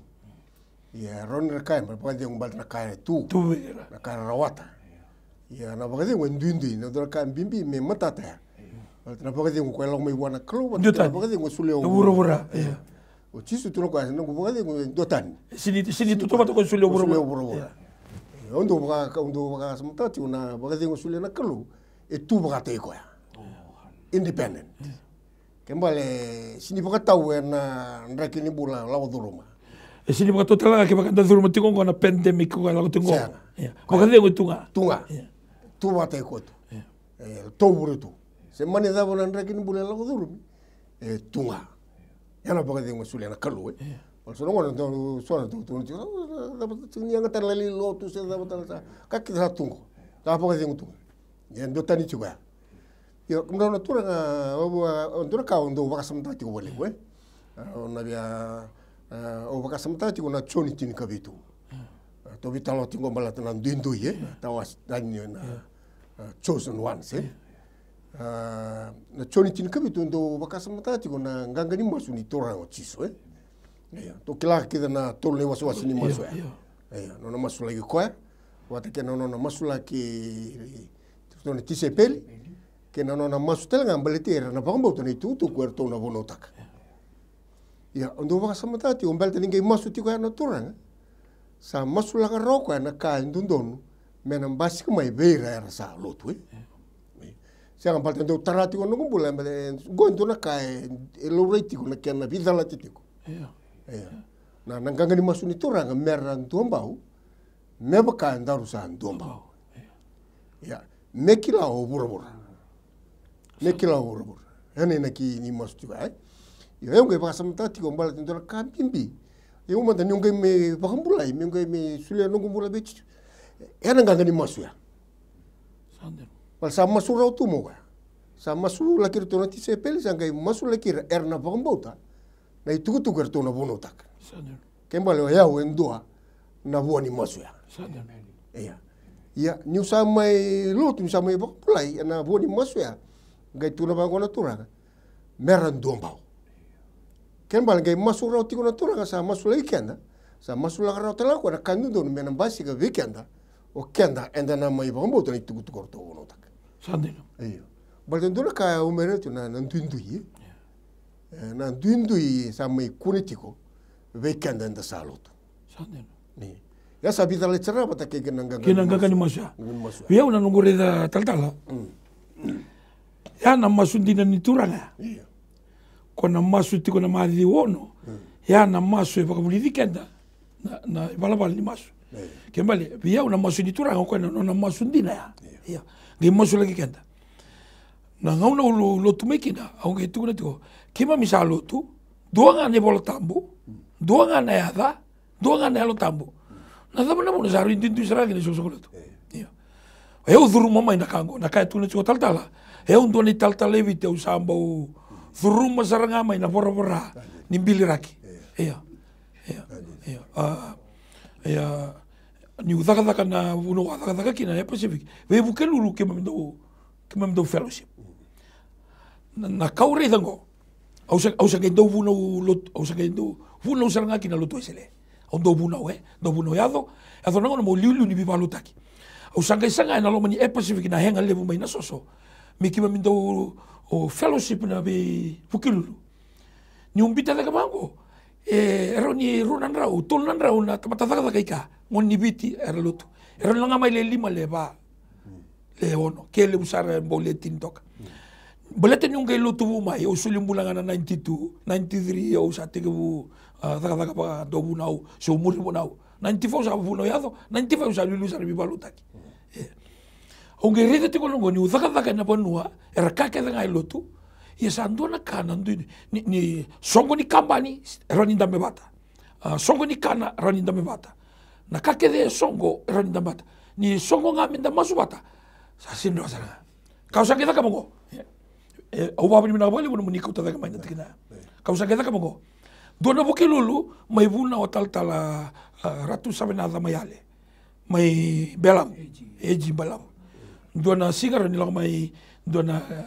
Ia, rawa ni ra kaya me vakacegu baleta na ka era tu. Tu vei ira. Na ka era rawata. Ia, na vakacegu e duidui, na dua na ka bibi me matata ya. Baleta na vakacegu ko e lako mai vua na Kalou, baleta na vakacegu e solia o vuravura. Ia. O Jisu tukuna o koya, noqu vakacegu e duatani. Sini, sini tu tamata ko e solia o vuravura. Ia. Au dau vaka, au dau vakasamataka tiko na vakacegu e solia na Kalou, e tu vakataki koya. Independent. Kena ibalebale, sini vakatau ena draki ni bula lako curuma. E sini vakatau tale ga kevaka da curuma tiko qo na pandemic ko lako tiko qo. Sega. Ia. Vakacegu e tu ga. Tu ga. Ia. Tu vakataki koya tu. Ia. E, tou vure tu. Se mani cava na draki ni bula e lako curumi. E tu ga. Ia na vakacegu e solia na Kalou, e. Ia. Wala so na gauna, so na tu, tu, tu, ni yaga tale na lai lotu, se cava tale sa. Ka kece sa tu qo. Sa vakacegu tu ga. Ia duatani tiko ya. Io, kemudrau na turaga, au, au, dua na ka au dau vakasamataka tiko vakalevu, e. Au na via, au vakasamataka tiko na Joni tinikavitu. Tou veitalanoa tiko baleta na duidui, e. Na tawase tani na, a, chosen ones, e. A, na Joni tinikavitu dau vakasamataka tiko na qaqa ni masu ni Turaga o Jisu, e. Ia, tou kila kece na tolu na iwasewase ni masu ya. Ia, nona masulaki koya, vata kei na nona masulaki iratou na tisaipeli, kei na nona masu tale ga baleti ira na vakabauta na itukutuku eratou na vunautaka. Ia, au dau vakasamataka tiko, baleta ni qai masu tiko ya na Turaga, sa masulaka rawa o koya na ka e dodonu me na basika mai vei ira era sa lotu, e. Sega, baleta dau tara tiko na noqu bula, baleta e, qo e dua na ka e, e laurai tiko na kena veicalati tiko. Ia. Ia. Na, na qaqa ni masu ni Turaga, mera duabau me vaka edaru sa duabau. Ia. Me kila o vuravura. Me kila o vuravura. Ena inaki ni masu tiko, e. Ia, au qai vakasamataka tiko baleta e dua na ka bibi. Ia, au mada niu qai mai vakabulai, meu qai mai solia noqu bula vei Jisu. Ena qaqa ni masu ya. Sa dina. Baleta sa masu rawa tu mai o koya. Sa masulaki iratou na tisaipeli, sa qai masulaki ira era na vakabauta na itukutuku eratou na vunautaka. Sa dina. Kena ibalebale o yau e dua na vua ni masu ya. Sa dina. Ia. Ia, niu sa mai lotu, niu sa mai vakabulai ena vua ni masu ya, qai tukuna vaqo na Turaga, mera duabau. Kena ibalebale qai masu rawa tiko na Turaga, sa masulaki keda, sa masulaka rawa tale ga o koya na ka dodonu me na basika vei keda, o keda eda na mai vakabauta na itukutuku eratou vunautaka. Sa dina. Io. Baleta e dua na ka au mai raica tu na, na duidui. Ia. E, na duidui sa mai kune tiko vei keda eda sa lotu. Sa dina. Ia. Ia sa veicalati sara vata kei na qaqa ni masu ya. Qaqa ni masu ya. Vei au na noqu raica talatala. Mm. Ya na masu dina ni Turaga. Ia. Ko na masu tiko na Maciu ono. Mm. Ya na masu e vakavulici keda na, na ivalavala ni masu. Ia. Kena ibalebale, vei au na masu ni Turaga, o koya na, na, na masu dina ya. Ia. Ia. Qai masulaki keda. Na gauna au lo-, lotu mai kina, au qai tukuna tiko, keimami sa lotu, dua ga na iVola Tabu, dua ga na yaca, dua ga na Yalo Tabu. Na cava na vuna sa rui duidui sara ga kina isoqosoqo lotu? Io. Io. E, au curuma mai na ka qo, na ka e tukuna tiko talatala, E au dua na italatala e Viti, au sa bau curuma sara ga mai na voravora ni biliraki. Ia, ia, ia. A, ia, niu cakacaka na vanua au a cakacaka kina e Pacific, vei Vukelulu keimami dau, keimami dau fellowship. Na, na ka au raica oqo, au sa, au sa qai dau vunau lotu, au sa qai dau vunau sara ga kina lotu Wesele. Au dau vunau, e, dau vunau yaco, yaco na gauna meu liuliu ni veivakalotutaki. Au sa qai saga ena loma ni e Pacific na hega levu mai na soso me keimami dau, o, fellowship na vei Vukelulu. Niu biuta cake vaqo, e, e rawa ni rua na drau, tolu na drau na tamata cakacaka i ka, gone ni Viti era lotu. E rawa ni la ga mai le lima, le va, le ono, ke levu sara e bau le tini toka. Baleta niu qai lotu vou mai, au soli bula ga na ninety-two, ninety-three au sa tekivu, a, cakacaka vakadauvunau, se au muri vunau. Ninety-four au sa vunau yaco, ninety-five au sa liuliu sara veivakalotutaki. E. Au qai raica tiko na oqo niu cakacaka ena vanua era ka kece ga e lotu. Ia sa dua na ka na dui ni, ni soqo ni kabani e rawa ni dabe vata. A, soqo ni kana e rawa ni dabe vata. Na ka kece e soqo e rawa ni dabe vata. Ni soqo ga me da masu vata, sa sega ni rawa sara ga. Ka au sa qai cakava oqo. E, au vakavinavinaka vakalevu nomuni kauta cake mai na tikina. Ka au sa qai cakava oqo. Dua na Vukelulu mai vunau, a talatala, a, Ratu Savenaca mai Yale, mai Belavu. A G Belavu. Dua na siga rawa ni lako mai, dua na, e,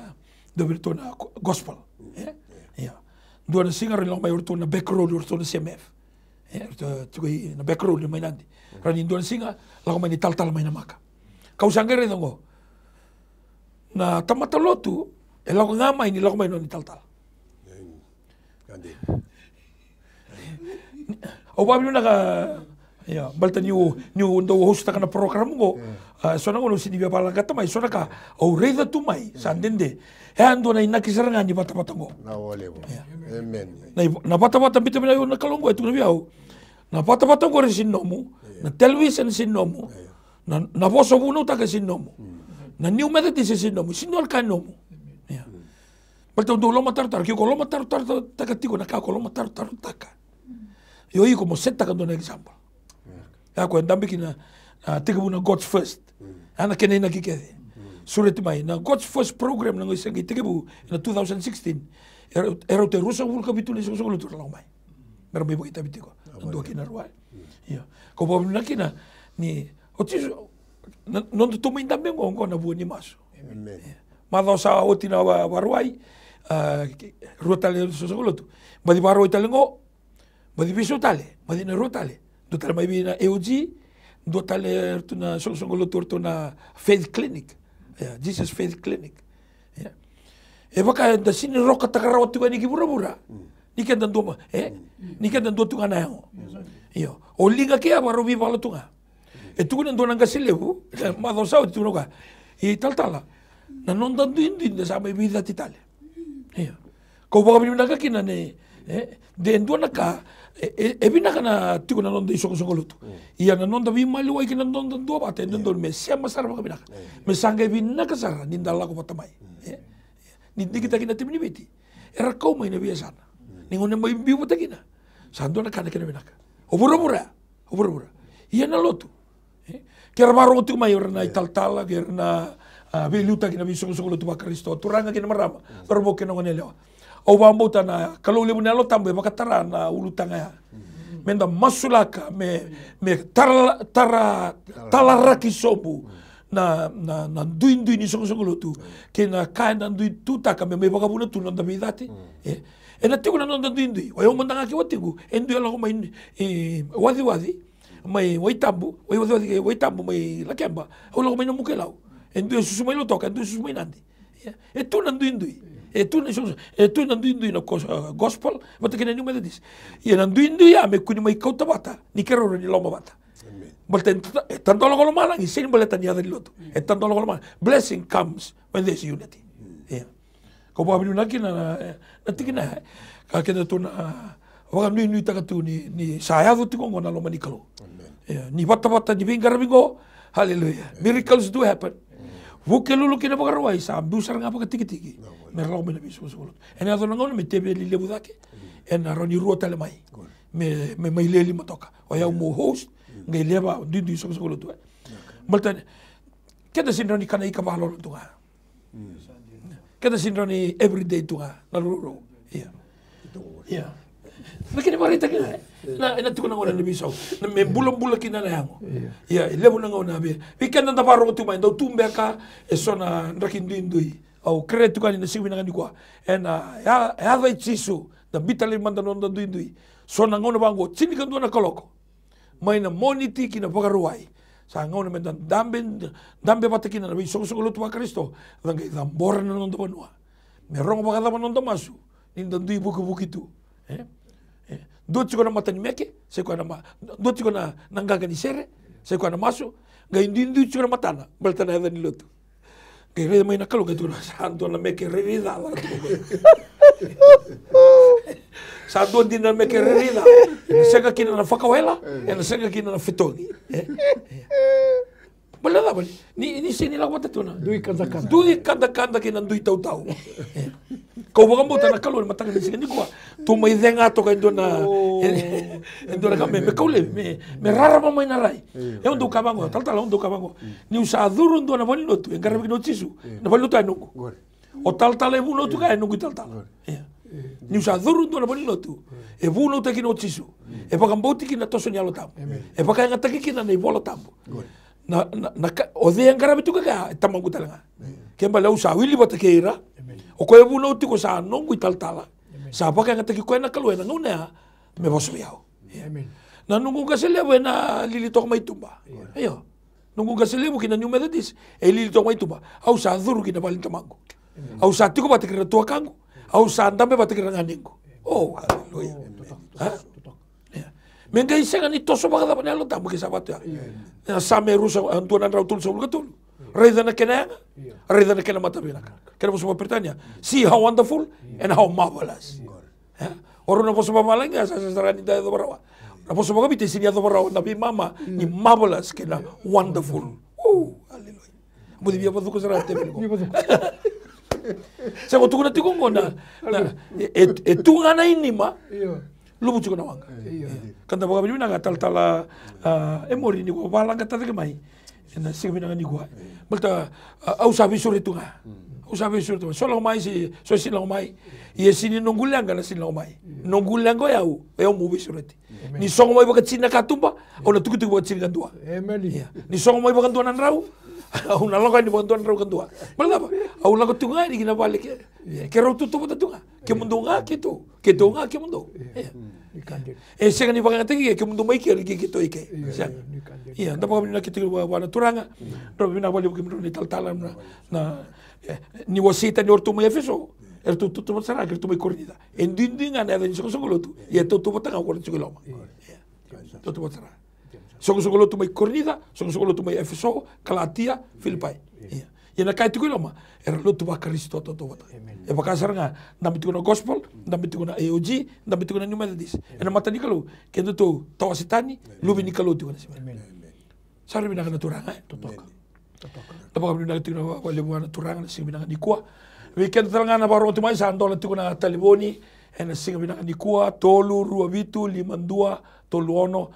dua vei iratou na go-, gospel. E? Ia. Dua na siga rawa ni lako mai o iratou na back road, o iratou na C M F. E, ratou tiko i na back road mai Nadi. Rawa ni dua na siga lako mai ni talatala mai Namaka. Ka au sa qai raica oqo. Na tamata lotu e lako ga mai ni lako mai nona italatala. Au vakavinavinaka, ia, baleta niu, niu dau hostaka na program oqo. A, so na gauna au sega ni via vakalagata mai, so na ka au raica tu mai sa dede. E a dua na inaki sara ga ni vatavata oqo. Na, na vatavata biuta vinaka na Kalou oqo e tukuna vei au. Na vatavata oqo e sega ni nomu, na television e sega ni nomu, na, na vosa vunautaka e sega ni nomu, na New Methodist e sega ni nomu, sega ni dua na ka e nomu. Ia. Baleta au dau lomatarotarotaka, ke ko lomatarotarotaka tiko na ka ko lomatarotarotaka, io iko mo setaka dua na example. Ia ko e dabe kina, a, tekivu na God's First. A na kena inaki kece. Sureti mai na God's First program na qai se qai tekivu ena two thousand sixteen. E rau, e rau te ruasagavulu ka vitu na isoqosoqo lotu ra lako mai me ra mai vakaitavi tiko. Na dua kina rua. Ia. Kau vakavinavinaka kina ni o Jisu, na, noda tou mai dabe oqo, oqo na vua ni masu. Ia. Macawa sa oti na va-, Vakarauwai, a, rua tale na isoqosoqo lotu. Baci Vakarauwai tale oqo. Baci veisau tale, baci na rua tale. Dua tale mai vei na A O G, dua tale ratou na soqosoqo lotu, ratou na Faith Clinic. Ia, Jesus Faith Clinic. Ia. E vaka eda sega ni rokataka rawa tiko yani ki vuravura. Ni keda dua ma, e? Ni keda dua tu ga na yago. Io. O liga ke a vakarau veivala tu ga. E tukuna e dua na qase levu, macawa sa oti tukuna o koya, italatala, na noda duidui da sa mai veicati tale. Ia. Kau vakavinavinaka kina ni, e, de dua na ka, e, e, e vinaka na tiko na noda isoqosoqo lotu. Ia na noda veimaliwai kei na noda duavata, e dodonu me sema sara vakavinaka. Me sa qai vinaka sara ni da lako vata mai. E? Ni digitaki na timi ni Viti. Era kau mai na veiyasana. Ni gauna mai biu vata kina. Sa dua na ka na kena vinaka. O vuravura. O vuravura. Ia na lotu. E? Ke ra vakarorogo tiko mai o ira na italatala, ke ira na, a, veiliutaki na veisoqosoqo lotu vaKarisito, turaga kei na marama, cauravou kei na goneyalewa. Au vakabauta na Kalou levu na Yalo Tabu e vakatara na ulutaga ya. Me da masulaka, me, me tara, tara, talaraki sobu na, na, na duidui ni soqosoqo lotu kei na ka eda dui tutaka me mai vakavuna tu na noda veicati. E, ena tiko na noda duidui. O yau mada ga kei watiqu, e dui a lako mai, e, Waciwaci, mai Waitabu, Waciwaci kei Waitabu mai Lakeba, au lako mai Namukelau. E dui e susu mai Lautoka, e dui e susu mai Nadi. Ia, e tu na duidui. E tu na isoqosoqo, e tu na duidui na gos-, a, gospel vata kei na New Methodist. Ia na duidui ya me kua ni mai kauta vata ni keirau rawa ni loma vata. Baleta e ta-, e tadola ko lomalagi, sega ni baleta ni yaca ni lotu. E tadola ko lomalagi. Blessing comes when there's unity. Ia. Kau vakavinavinaka kina na, na, na tikina ya. Ka keda tu na, a, vakanuinuitaka tu ni, ni sa yaco tiko oqo na loma ni Kalou. Ia, ni vatavata, ni veiqaravi oqo. Hallelujah. Miracles do happen. Vukelulu kei na Vakarauwai sa biu sara ga vakatikitiki me ra lako mai na veisoqosoqo lotu. Ena yaco na gauna me teveli levu cake. Ena rawa ni rua tale mai. Me, me mai le lima toka. O yau mo host, qai leva duidui soqosoqo lotu, e. Baleta keda sega ni rawa ni kana ika vakalolo tu ga. Keda sini rawa ni everyday tu ga na ruarua. Ia. Ia. Na kena vakaraitaki ga. Na, ena tiko na gauna ni veisau. Na me bulabula kina na yago. Ia, e levu na gauna vei. Vei keda da vakarorogo tu mai, dau tu beka, eso na draki duidui. Au kerea tu ga ni na siga vinaka nikua. Ena, ya, yaca i Jisu, da biuta laivi mada na noda duidui. So na gauna vaqo, tinikadua na kaloko. Mai na Moniti ki na Vakarauwai. Sa gauna meda dabe, dabe vata kina na veisoqosoqo lotu vaKarisito. Da qai cabora na noda vanua. Me rogo vakacava na noda masu, ni da dui vukivuki tu. E? E. Dua tiko na mata ni meke, sai koya na ma-, dua tiko na, na qaqa ni sere, sai koya na masu, qai duidui tiko na matana, baleta na yaca ni lotu. Qai raica mai na Kalou, qai tukuna, sa dua na meke rairai ca, ca tiko mai. Sa dua dina na meke rairai ca. Ena sega kina na fakawela, ena sega kina na fetogi. E? Baleta cava? Ni, ni sega ni lako vata tu na dui kadakada. Dui kadakada kei na dui tautau. E. Kau vakabauta na Kalou ena mataka ni siga nikua. Tou mai cega toka e dua na, e, e dua na ka me, me kau laivi, me, me rarama mai na rai. Io. Au dau kaya vaqo, talatala, au dau kaya vaqo. Mm. Niu sa curu dua na valenilotu, e qaravi kina o Jisu. Io. Na valenilotu ya e noqu. Qori. O talatala e vunau tu ga, e noqu italatala. Qori. Io. Niu sa curu dua na valenilotu, io, e vunautaki kina o Jisu. Mm. E vakabauti kina na toso ni Yalo Tabu. Amen. E vakayagataki kina na iVola Tabu. Qori. Na, na, na ka, o cei e qaravi tu ga kaya, e Tamaqu tale ga. Amen. Kena ibalebale au sa wili vata kei ira. Amen. O koya e vunau tiko sa noqu italatala. Amen. Sa vakayagataki koya na Kalou ena gauna ya me vosa vei au. Amen. Na noqu qase levu ena lili toka mai tuba. Io. Io. Noqu qase levu ki na New Methodist, e lili toka mai tuba. Au sa curu ki na vale ni tamaqu. Amen. Au sa tiko vata kei ira na tuakaqu. Au sa dabe vata kei ira na ganequ. Oh, hallelujah. Oh, totoka, totoka. Ia. Me qai sega ni toso vakacava na Yalo Tabu ke sa vatu ya. Ia. Ena Same rusa, a, dua na drau tolusagavulu ka tolu. Raica na kena yaga. Ia. Raica na kena matavinaka. Kena vosa vakaperitania. See how wonderful and how marvelous. Ia. E? O rau na vosa vavalagi, a, sa, sa, sa rawa ni da yacova rawa. Na vosa vakaviti, e sega ni yacova rawa na veimama ni marvelous kei na wonderful. Oh, hallelujah. Mo ni via vacuka sara teveli ko. Ni vacuka. Sa ko tukuna tiko qo na, na, e, e, e tu ga na inima. Io. Luvu tiko na waqa. Io. Io. Ka da vakavinavinaka talatala, a, e Mori ni ko valaqa tale ga mai. Ena siga vinaka nikua. Baleta, a, au sa veisureti tu ga. Au sa veisureti tu ga. So lako mai, se, so sega ni lako mai. Ia sega ni noqu leqa na sega ni lako mai. Noqu leqa o yau, o yau meu veisureti. Amen. Ni sogo mai vakatini na katuba, au na tukituki vakatini ka dua. Amen. Ia. Ni sogo mai vakadua na drau, au na lako yani vakadua na drau ka dua. Baleta cava? Au lako tu ga yani ki na vale ke, ia, keirau tautauvata tu ga. Kemudou ga keitou. Keitou ga kemudou. Ia. Ia. Ni ka dina. E sega ni vakayagataki ke, kemudou mai ke, ke, keitou i ke. Ia, sega. Ia, ni ka dina. Ia, da vakavinavinaka keitou vua, vua na Turaga. Drau vinaka vakalevu kemudrau na italatala na, na, e, ni wasei tani o ratou mai Efeso. Eratou tautauvata sara ga kei ratou mai Korinica. E duidui ga na yaca ni soqosoqo lotu. Ia, tautauvata ga ko ratou tiko i loma. Ia. Tautauvata sara. Soqosoqo lotu mai Korinica, soqosoqo lotu mai Efeso, Kalatia, Filipai. Ia. Ia na ka e tiko i loma, era lotu vaKarisito tautauvata. Amen. E vaka sara ga, dabe tiko na Gospel, dabe tiko na A O G, dabe tiko na New Methodist. Ena mata ni Kalou, kedatou tawase tani, luve ni Kalou tiko na siga. Amen. Sa rui vinaka na Turaga, e? Totoka. Totoka. Da vakavinavinaka tiko vakalevu vua na Turaga na siga vinaka nikua. Vei keda tale ga na vakarorogo tiko mai, sa dola tiko na talevoni ena siga vinaka nikua, tolu rua vitu lima dua tolu ono.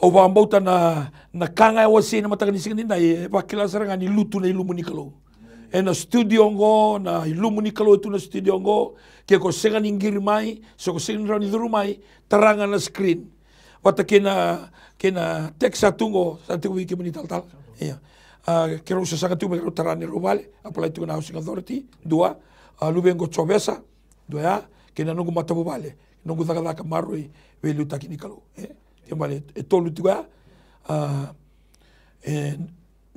Au vakabauta na, na ka ga e wasei ena mataka ni siga nidai, e vakila sara ga ni lutu na ilumu ni Kalou. Ena studio oqo, na ilumu ni Kalou e tu na studio oqo. Ke ko sega ni qiri mai, se ko sega ni rawa ni curu mai, tara ga na screen. Vata kei na, kei na text sa tu qo, sa tiko vei kemuni talatala. Ia. A, keirau sasaga tiko me keirau tara ni rau vale, apply tiko na Housing Authority, dua, a, luvequ o Jovesa, dua ya, kei na noqu matavuvale, noqu cakacaka maroroi, veiliutaki ni Kalou. E, kena ibalebale, e tolu tiko ya, a, e,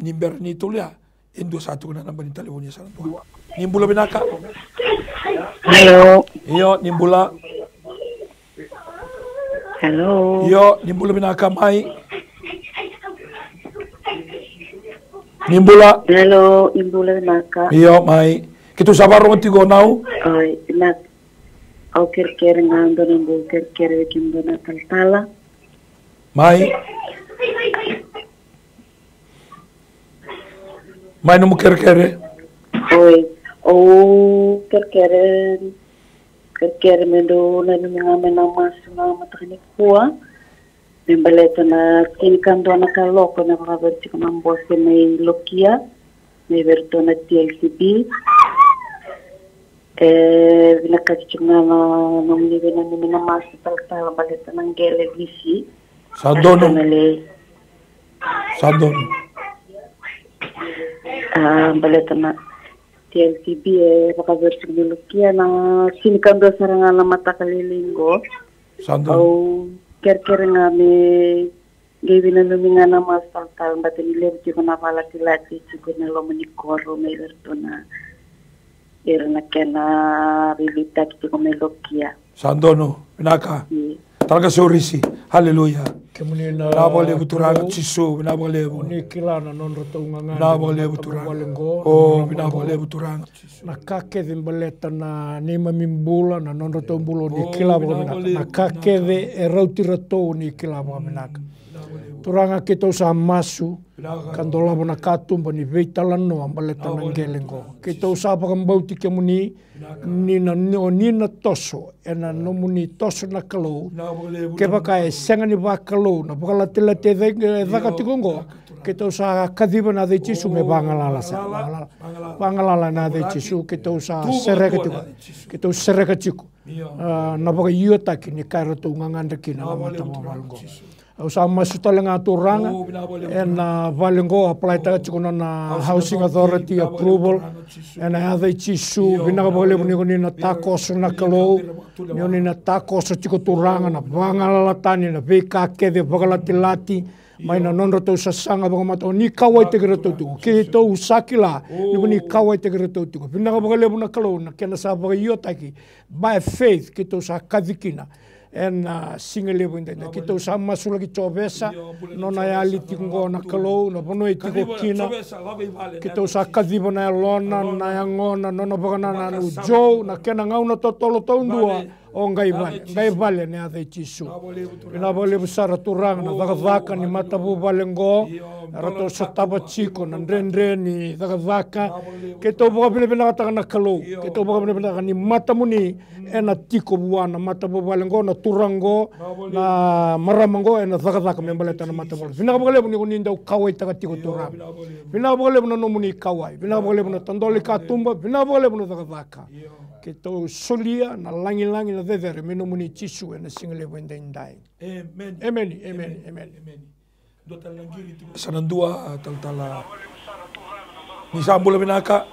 ni bera ni tolu ya, e dua sa tukuna na naba ni talevoni e sa na dua. Ni bula vinaka. Hello. Io, ni bula. Hello. Io, ni bula vinaka mai. Ni bula. Hello, ni bula vinaka. Io, mai. Keitou sa vakarorogo tiko nau. Oi, na, au kerekere ga dua na bau kerekere vei kemudou na talatala. Mai. Mai nomu kerekere. Oi, au kerekere, kerekere me dou nanumi ga mai na masu na mataka nikua. Me baleta na tinikadua na kaloko na vakavere tiko na bose mai Lokia, mai vei iratou na T I C B. E vinakati tiko ga na nomuni veinanumi na masu talatala baleta na qele visi. Sa donu. Sa donu. A, baleta na T L T B e vakaveri tiko me lokia na sinikadua sara ga na mataka lailai qo. Sa donu. Au kerekere ga me qai veinanumi ga na masu talatala baleta ni levu tiko na vakalatilati tiko na loma ni koro me iratou na ira na kena veiliutaki tiko me lokia. Sa donu, vinaka. Tala ga Sorisi. Haleluya. Kemuni na vinaka vakalevu Turaga Jisu, vinaka vakalevu. Ni kila na nodratou gagana. Vinaka vakalevu Turaga. O, vinaka vakalevu Turaga. Na ka kece baleta na neimami bula, na nodratou bula, ni kila vakavinaka. Na ka kece e rauti iratou ni kila vakavinaka. Turaga keitou sa masu, ka dolava na katuba ni veitalanoa baleta na qele qo. Keitou sa vakabauti kemuni, ni na, ni na toso, ena nomuni toso na Kalou. Kevaka e sega ni vakalou, na vakalatilati e caka tiko qo. Keitou sa kaciva na yaca i Jisu me vagalala sara. Vagalala na yaca i Jisu, keitou sa sereka tiko. Keitou sereka tiko. A, na vakaiotaki ni ka eratou gagadre kina na matavuvale qo. Au sa masu tale ga Turaga, ena vale qo apply taka tiko na nona housing authority approval. Ena yaca i Jisu, vinaka vakalevu ni ko ni na takoso na Kalou, ni ko ni na takoso tiko Turaga, na vagalala tani, na veika kece vakalatilati, mai na nodratou sasaga vakamatau, ni kauwaitaki iratou tiko. Keitou sa kila, ni ko ni kauwaitaki iratou tiko. Vinaka vakalevu na Kalou, na kena sa vakaiotaki, by faith, keitou sa kaci kina. Ena siga levu edaidai keitou sa masulaki Jovesa, nona yali tiko qo na Kalou, na vanua e tiko kina. Keitou sa kaciva na yalona, na yagona, nona vakanananu. Joe, na kena gauna totolo taudua, o qai vale, qai vale ena yaca i Jisu. Vinaka vakalevu sara Turaga na cakacaka ni matavuvale qo, eratou sotava tiko na dredre ni cakacaka. Keitou vakavinavinakataka na Kalou, keitou vakavinavinaka ni matamuni, ena tiko vua na matavuvale qo, na turaga qo, na marama qo, ena cakacaka me baleta na matavuvale. Vinaka vakalevu ni ko ni dau kauwaitaka tiko Turaga. Vinaka vakalevu na nomuni kauwai. Vinaka vakalevu na tadola i katuba. Vinaka vakalevu na cakacaka. Keitou solia na lagilagi, na cecere me nomuni Jisu ena siga levu edaidai. Emeni, emeni, emeni. Sa na dua talatala. Ni sa bula vinaka.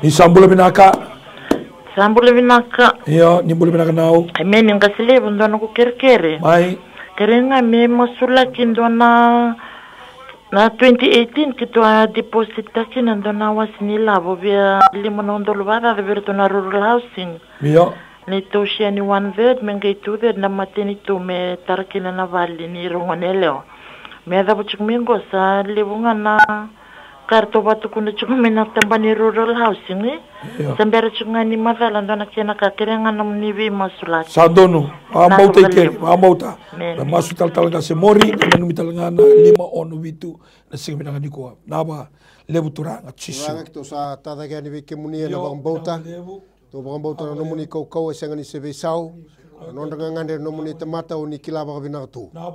Ni sa bula vinaka. Sa bula vinaka. Io, ni bula vinaka nau. Emeni, qase levu, dua noqu kerekere. Mai. Kerei ga me masulaki dua na, na twenty eighteen keitou a deposit taki na dua na wase ni lavo via lima na udolu vakacaca vei iratou na rural housing. Io. Neitou share ni one third me qai two third na matanitu me tara kina na vale ni rogone yalewa. Me yacova tiko mai qo sa levu ga na ka ratou vakatukuna tiko mai na tabana ni rural housing, e? Io. Sa bera tiko ga ni macala dua na kena ka, kerei ga nomuni veimasulaki. Sa donu. Vakabauta i keri, vakabauta. Emeni. Na masu talatala qase Mori, nanumi tale ga na lima ono vitu na siga vinaka nikua. Vinaka vakalevu Turaga Jisu. Turaga, keitou sa tacake yani vei kemuni ena vakabauta. Tou vakabauta na nomuni kaukauwa e sega ni se veisau. Na nodra gagadre na nomuni tamata o ni kila vakavinaka tu. Na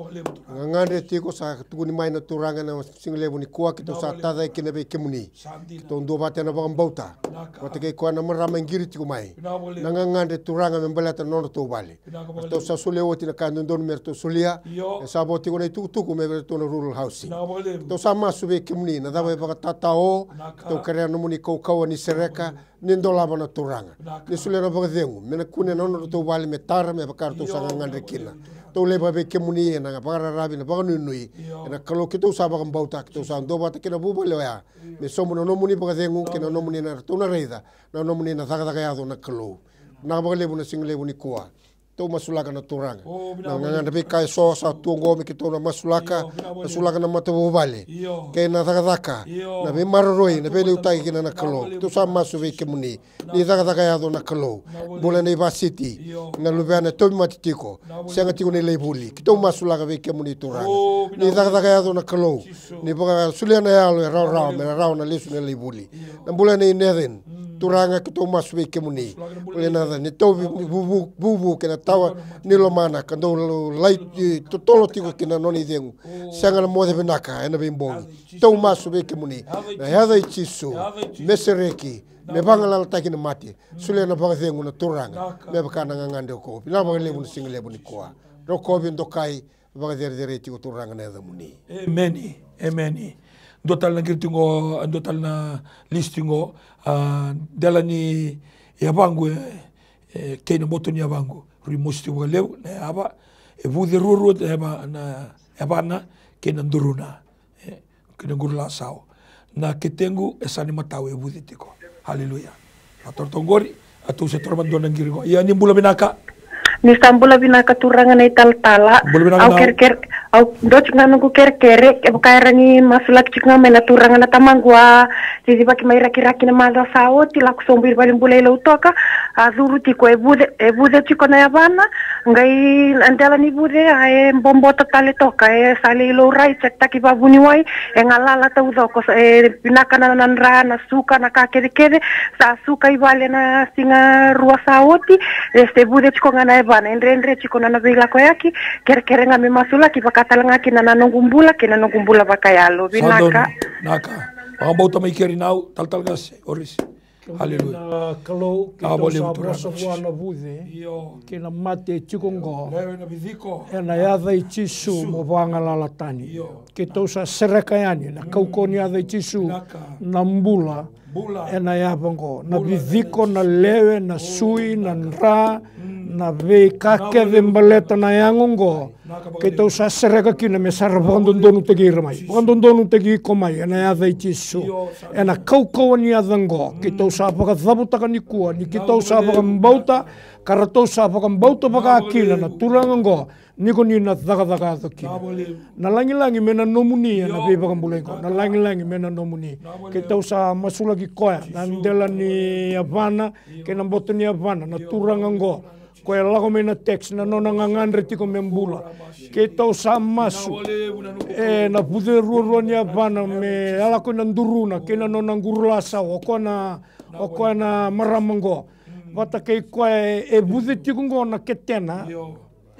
gagadre tiko sa tukuni mai na Turaga ena siga levu nikua, keitou sa tacake kina vei kemuni. Keitou duavata ena vakabauta vata kei koya na marama e qiri tiko mai. Na gagadre Turaga me baleta na nodratou vale. Ratou sa solia oti na ka e dodonu me ratou solia. E sa vo tiko na itukutuku me vei ratou na rural housing. Ratou sa masu vei kemuni na cava e vakatatao. Ratou kerea na nomuni kaukauwa ni sereka, ni dolava na Turaga. Ni solia na vakacegu me na kune na nodratou vale me tara me vaka ratou sa gagadre kina. Ratou laiva vei kemuni ena vakararavi, na vakanuinui. Ena Kalou keitou sa vakabauta, keitou sa duavata kei na vuvale oya. Me sobu na nomuni vakacegu kei na nomuni na ratou na raica na nomuni na cakacaka yaco na Kalou. Vinaka vakalevu na siga levu nikua. Tou masulaka na Turaga. Na gagadre veika eso sa tu oqo me keitou na masulaka, masulaka na matavuvale kei na cakacaka, na veimaroroi, na veiliutaki kina na Kalou. Keitou sa masu vei kemuni. Ni cakacaka yaco na Kalou. Bula na ivasiti, na luvena e tauvimate tiko, sega tiko na ilaivuli. Keitou masulaka vei kemuni Turaga. Ni cakacaka yaco na Kalou. Ni vakasolia na yalo e rawarawa me na rawa na lesu na ilaivuli. Na bula nei Nathan. Turaga, keitou masu vei kemuni. Vale na yaca ni tauvi vuvu, vuvu kei na tawa ni lomana, ka dau lai, e, totolo tiko kina nona icegu. Sega na moce vinaka ena veibogi. Tou masu vei kemuni. Na yaca i Jisu. Me sereki. Me vagalalataki na mate. Solia na vakacegu na Turaga. Me vaka na gagadre o koya. Vinaka vakalevu na siga levu nikua. Rokovi, dokai, vakacerecerei tiko Turaga na yacamuni. Emeni. Emeni. Dua tale na qiri tiko qo, dua tale na list tiko qo, a, dela ni yavaqu, e, e, kei na boto ni yavaqu. Rui mosi tiko vakalevu na yava, e vuce ruarua na yava, na yavana kei na duruna. E, kei na quru lasau. Na ketequ e sa ni matau e vuce tiko. Haleluya. A toro toka qori, a tou se toro mada dua na qiri qo. Ia ni bula vinaka. Ni sa bula vinaka Turaga na italatala. Bula vinaka. Au na kerekere, au dua tiko ga noqu kerekere, kevaka era ni masulaki tiko ga mai na turaga na tamaqu a cicivaki mai Rakiraki na macawa sa oti, lako sobu i valenibula i Lautoka, a curu tiko e vuce, e vuce tiko na yavana, qai na dela ni vuce a e bobota tale toka, e sa lai laurai, cekitaki vavuniwai, e galala taucoko, sa, e vinaka na, na dra, na suka, na ka kecekece, sa suka i vale na siga rua sa oti, e se vuce tiko ga na yavana, e dredre tiko na, na veilakoyaki, kerekere ga me masulaki, vaka tale ga kina na noqu bula, kei na noqu bula vakayalo. Vinaka. Sa donu, naka. Vakabauta mai keri nau, talatala qase, Orisi. Haleluya. Na Kalou, keitou sa vosa vua na vuce kei na mate e tiko oqo. Ena yaca i Jisu mo vagalala tani. Keitou sa sereka yani na kaukauwa ni yaca i Jisu, na bula ena yava oqo, na viviko, na lewe, na sui, na dra, na veika kece baleta na yago oqo. Keitou sa sereka kina me sa ra vakadodonutaki ira mai, vakadodonutaki iko mai ena yaca i Jisu. Ena kaukauwa ni yaca oqo keitou sa vakacavutaka nikua ni keitou sa vakabauta, ka ratou sa vakabauta vaka kina na turaga oqo, ni ko ni na cakacaka yaco kina. Na lagilagi me na nomuni ena veivakabulai oqo, na lagilagi me na nomuni. Keitou sa masulaki koya na dela ni yavana kei na boto ni yavana, na turaga oqo. Koya lako mai na text, na nona gagadre tiko me bula. Keitou sa masu ena vuce ruarua ni yavana me lako ina duruna kei na nona quru lasau, o koya na, o koya na marama oqo. Vata kei koya e, e vuce tiko oqo na ketena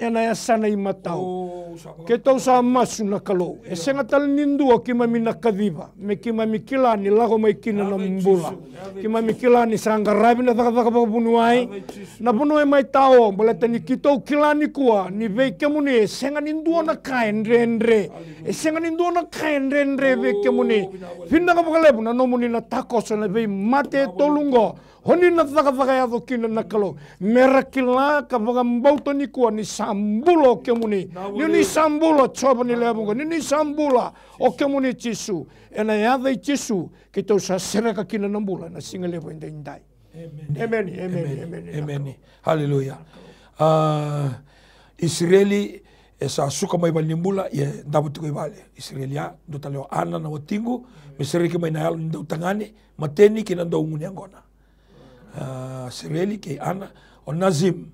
ena yasana imatau. Keitou sa masu na Kalou, e sega tale ni dua keimami na kaciva me keimami kila ni lako mai kina na bula. Keimami kila ni sa qaravi na cakacaka vakavuniwai, na vanua e mai tao, baleta ni keitou kila nikua ni vei kemuni e sega ni dua na ka e dredre. E sega ni dua na ka e dredre vei kemuni. Vinaka vakalevu na nomuni na takoso na veimate e tolu oqo. O ni na cakacaka yaco kina na Kalou. Me ra kila ka vakabauta nikua ni sa bula o kemuni. Ni ni sa bula Jiova ni lewe vuqa. Ni ni sa bula o kemuni Jisu. Ena yaca i Jisu keitou sa sereka kina na bula ena siga levu edaidai. Emeni, emeni, emeni. Haleluya. A, Isireli e sa suka mai valenibula, ia e davo tiko i vale. Isireli, a, dua tale o Ana na watiqu, me sereki mai na yalo ni dautagane, mateni kei na daugunu yaqona. A, Isireli kei Ana, o Nazim,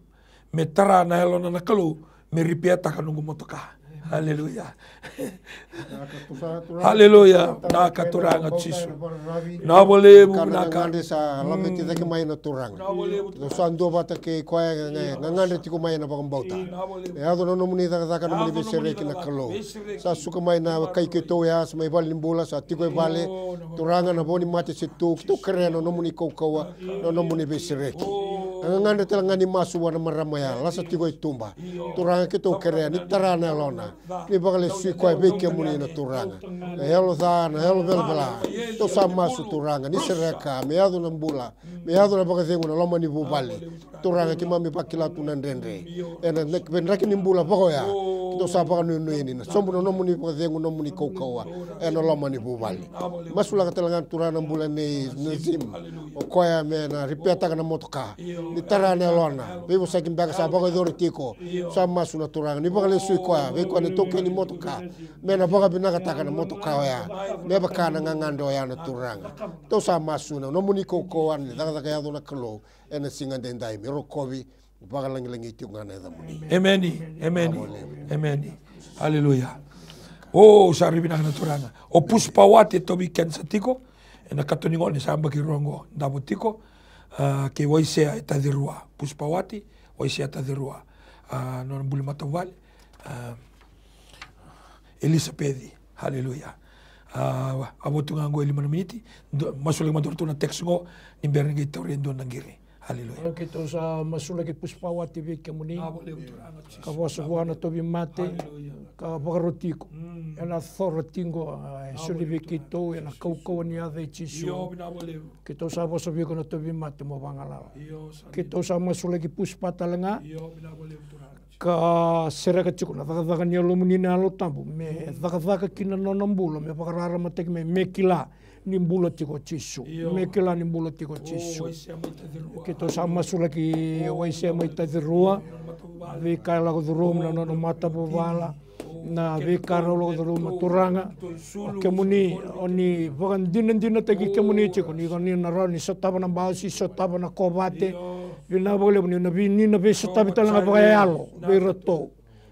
me tara na yalona na Kalou, me ripeataka noqu motoka. Aleluya. Aleluya. Naka Turaga Jisu. Na valevu na ka. Sa lameti cake mai na Turaga. Sa dua vata kei koya ga, gagadre tiko mai na vakabauta. E yaco na nomuni cakacaka, nomuni veisereki na Kalou. Sa suka mai na kai keitou ya, sa mai valenibula, sa tiko e vale. Turaga, na vo ni mate se tu, keitou kerea na nomuni kaukauwa, na nomuni veisereki. A gagadre tale ga ni masu vua na marama ya, lasa tiko e tuba. Turaga, keitou kerea ni tara na yalona, ni vakalesui koya vei kemuni na Turaga. Na yalo ca, na yalo velavela. Keitou sa masu Turaga, ni sereka, me yaco na bula, me yaco na vakacegu, na loma ni vuvale. Turaga, keimami vakila tu na dredre. Ena vedraki ni bula vaka oya, keitou sa vakanuinui ni na sobu na nomuni vakacegu, nomuni kaukauwa ena loma ni vuvale. Masulaka tale ga Turaga na bula nei Nazim. O koya me na ripeataka na motoka. Ni tara na yalona. Veivosaki beka sa vakayacori tiko. Sa masu na Turaga ni vakalesui koya vei koya na taukei ni motoka, me na vakavinakataka na motoka oya. Me vaka na gagadre oya na Turaga. Keitou sa masu na nomuni kaukauwa ni cakacaka yaco na Kalou ena siga daidai, me rokovi, vakalagilagi tiko ga na yacamuni. Emeni, emeni, emeni. Aleluya. O, sa rui vinaka na Turaga. O Pusi Pawati e tauvi kenisa tiko. Ena kato ni gone sa yabaki rua oqo, davo tiko, a, kei Waisea e taci rua, Pusi Pawati, Waisea taci rua, a, nona buli matavuvale, a, Elisapeci. Haleluya. A, a vo tu ga oqo e lima na miniti, dua, masulaki mada o ratou na text oqo, ni bera ni qai tauri e dua na qiri. Haleluya. Keitou sa masulaki Pusi Pawati vei kemuni. Ka vosa vua na tauvimate. Haleluya. Ka vakaroti iko. Mm. Ena coro tiko, a, e soli vei keitou, ena kaukauwa ni yaca i Jisu. Io, vinaka vakalevu. Keitou sa vosa vei iko na tauvimate mo vagalala. Io, sa. Keitou sa masulaki Pusi Pa tale ga. Io, vinaka vakalevu Turaga. Ka sereka tiko na cakacaka ni yalomuni na Yalo Tabu. Me cakacaka kina na nona bula, me vakararamataki mai, me kila ni bula tiko o Jisu. Io. Me kila ni bula tiko o Jisu. Keitou sa masulaki Waisea mai taci rua. Veika e lako curuma na nona matavuvale. Na veika rau lako curuma Turaga. O kemuni, o ni vakadinadinataki kemuni tiko. Ni, ni na rawa ni sotava na bausi, sotava na kovate. Io. Vinaka vakalevu ni na vei, ni na veisotavi tale ga vakayalo vei iratou.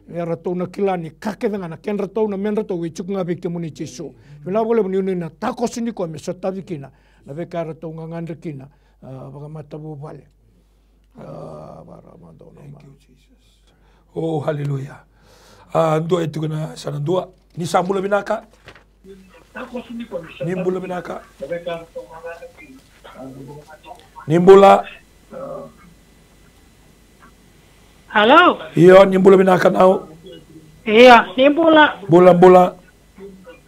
Ia ratou na kila ni ka kece ga na kedratou, na medratou e tiko ga vei kemuni Jisu. Vinaka vakalevu ni na takoso ni koya me sotavi kina na veika eratou gagadre kina, a, vakamatavuvale. A, vakarau mada. Thank you, Jesus. O, haleluya. A, dua e tukuna, sa na dua. Ni sa bula vinaka. Ni bula vinaka. Ni bula. Halo? Io, ni bula vinaka nau. Io, ni bula. Bula, bula.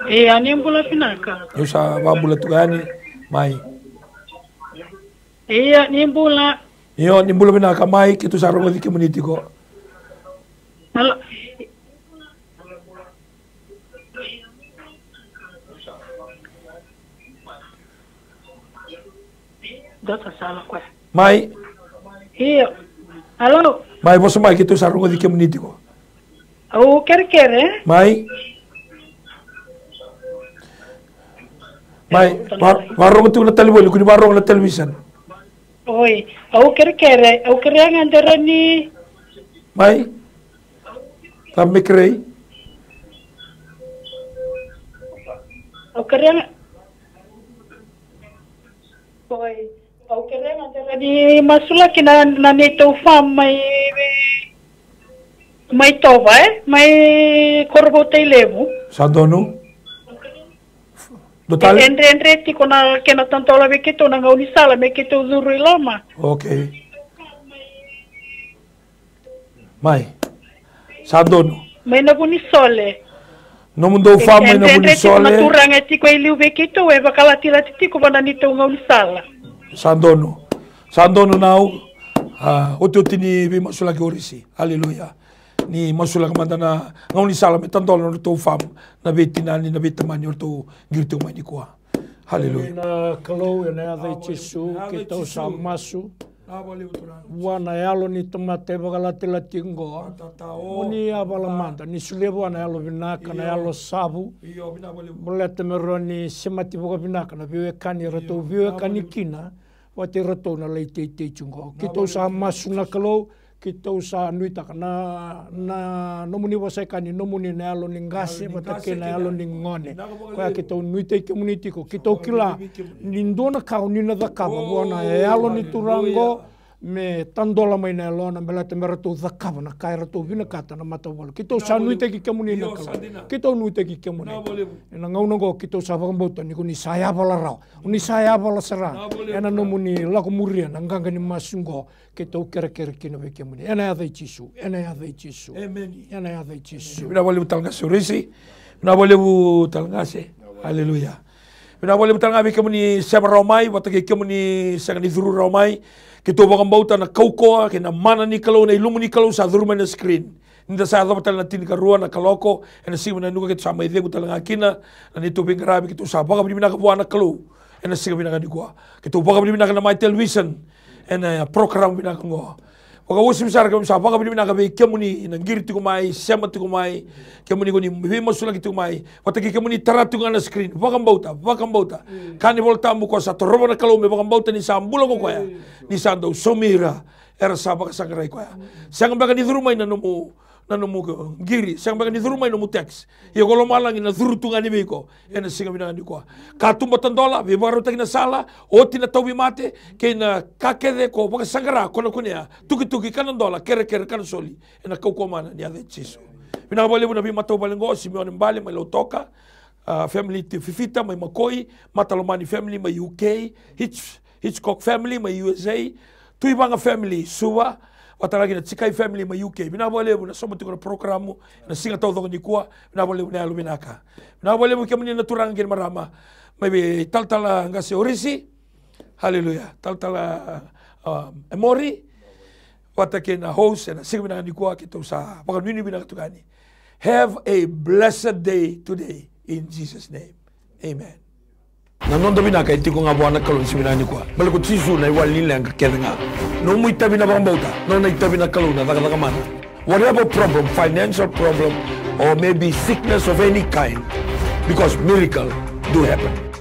Io, ni bula vinaka. Niu sa vakabula tu ga yani, mai. Io, ni bula. Io, ni bula vinaka, mai, keitou sa rogoci kemuni tiko. Halo? Dua sa sala koya. Mai. Io. Halo? Mai, vosa mai, keitou sa rogoci kemuni tiko. Au kerekere. Mai. Mai, va-, varogo tiko na talevoni, kua ni varogo na television. Oi, au kerekere, au kerea ga de rawa ni. Mai. Cava me kerei? Au kerea ga. Oi, au kerea ga de rawa ni masulaki na, na neitou farm mai, mai Tova, e? Mai Korovou Tailevu. Sa donu. Dua tale? E dredre tiko na kena tadola vei keitou na gaunisala me keitou curu i loma. Okay. Mai. Sa donu. Mai na Vunisole. Nomudou farm mai na Vunisole. E dredre tiko na turaga e tiko e liu vei keitou, e vakalatilati tiko vua na neitou gaunisala. Sa donu. Sa donu nau. A, otioti ni veimasulaki o Risi. Aleluya. Ni masulaka mada na gaunisala me tadola na nodratou farm, na veitinani, na veitamani o ratou qiri tiko mai nikua. Aleluya. Na Kalou, ena yaca i Jisu, keitou sa masu. Vua na yalo ni tamata e vakalatilati qo. Mo ni yavala mada, ni solia vua na yalo vinaka, na yalo savu. Baleta me rawa ni semati vakavinaka na veiwekani, ratou veiwekani kina. Vata iratou na lai teitei tu qo. Keitou sa masu na Kalou, keitou sa nuitaka na, na nomuni vosa e kaya ni nomuni na yalo ni qase, vata kei na yalo ni gone. Koya keitou nuitaki kemuni tiko, keitou kila ni dua na ka o ni na cakava vua na yalo ni turaga qo, me tadola mai na yalona, baleta me ratou cakava na ka e ratou vinakata na matavuvale. Keitou sa nuitaki kemuni na Kalou. Keitou nuitaki kemuni. Ena gauna qo keitou sa vakabauta ni ko ni sa yavala rawa. O ni sa yavala sara ena nomuni lako muria na qaqa ni masu qo, keitou kerekere kina vei kemuni. Ena yaca i Jisu, ena yaca i Jisu. Emeni. Ena yaca i Jisu. Vinaka vakalevu tale qase o Risi. Vinaka vakalevu tale qase. Aleluya. Vinaka vakalevu tale ga vei kemuni sema rawa mai, vata kei kemuni sega ni curu rawa mai. Keitou vakabauta na kaukauwa kei na mana ni Kalou, na ilumu ni Kalou sa curu mai na screen. Ni da sa yacova tale na tinikarua na kaloko ena siga vinaka nikua, keitou sa mai cegu tale ga kina na neitou veiqaravi, keitou sa vakavinavinaka vua na Kalou ena siga vinaka nikua. Keitou vakavinavinaka na Mai Television ena program vinaka oqo. Vakauasivi sara keimami sa vakavinavinaka vei kemuni na qiri tiko mai, sema tiko mai, kemuni ko ni veimasulaki tiko mai, vata kei kemuni tara tiko ga na screen, vakabauta, vakabauta. Kaya na iVolatabu ko sa torova na Kalou me vakabauta ni sa bula ko koya, ni sa dau saumi ira era sa vakasaqarai koya. Sega beka ni curu mai na nomu na nomu qiri, sega beka ni curu mai nomu tax. Ia ko lomalagi na curu tu ga ni vei iko ena siga vinaka nikua. Katuba tadola, veivakarautaki na sala, oti na tauvimate kei na ka kece ko vakasaqara, ko na kunea, tukituki ka na dola, kerekere ka na soli, ena kaukauwa mana ni yaca i Jisu. Vinaka vakalevu na veimatau vale qo, Simeone Bale mai Lautoka, a, family Fifita mai Makoi, Matalomani family mai U K, Hitch, Hitchcock family mai U S A, Tuivaga family Suva, vata kei na Jikai family mai U K. Vinaka vakalevu na sauma tiko na porokaramu ena siga taucoko nikua. Vinaka vakalevu na yalo vinaka. Vinaka vakalevu kemuni na turaga kei na marama mai vei talatala qase Orisi. Haleluya. Talatala, um, Emori. Vata kei na host ena siga vinaka nikua, keitou sa vakanuinui vinaka tu ga yani. Have a blessed day today in Jesus' name. Amen. Na noda vinaka e tiko ga vua na Kalou ni siga vinaka nikua. Baleta ko Jisu na iwali ni leqa kece ga. Nomu itavi na vakabauta, nona itavi na Kalou na cakacaka mana. Whatever problem, financial problem, or maybe sickness of any kind, because miracle do happen.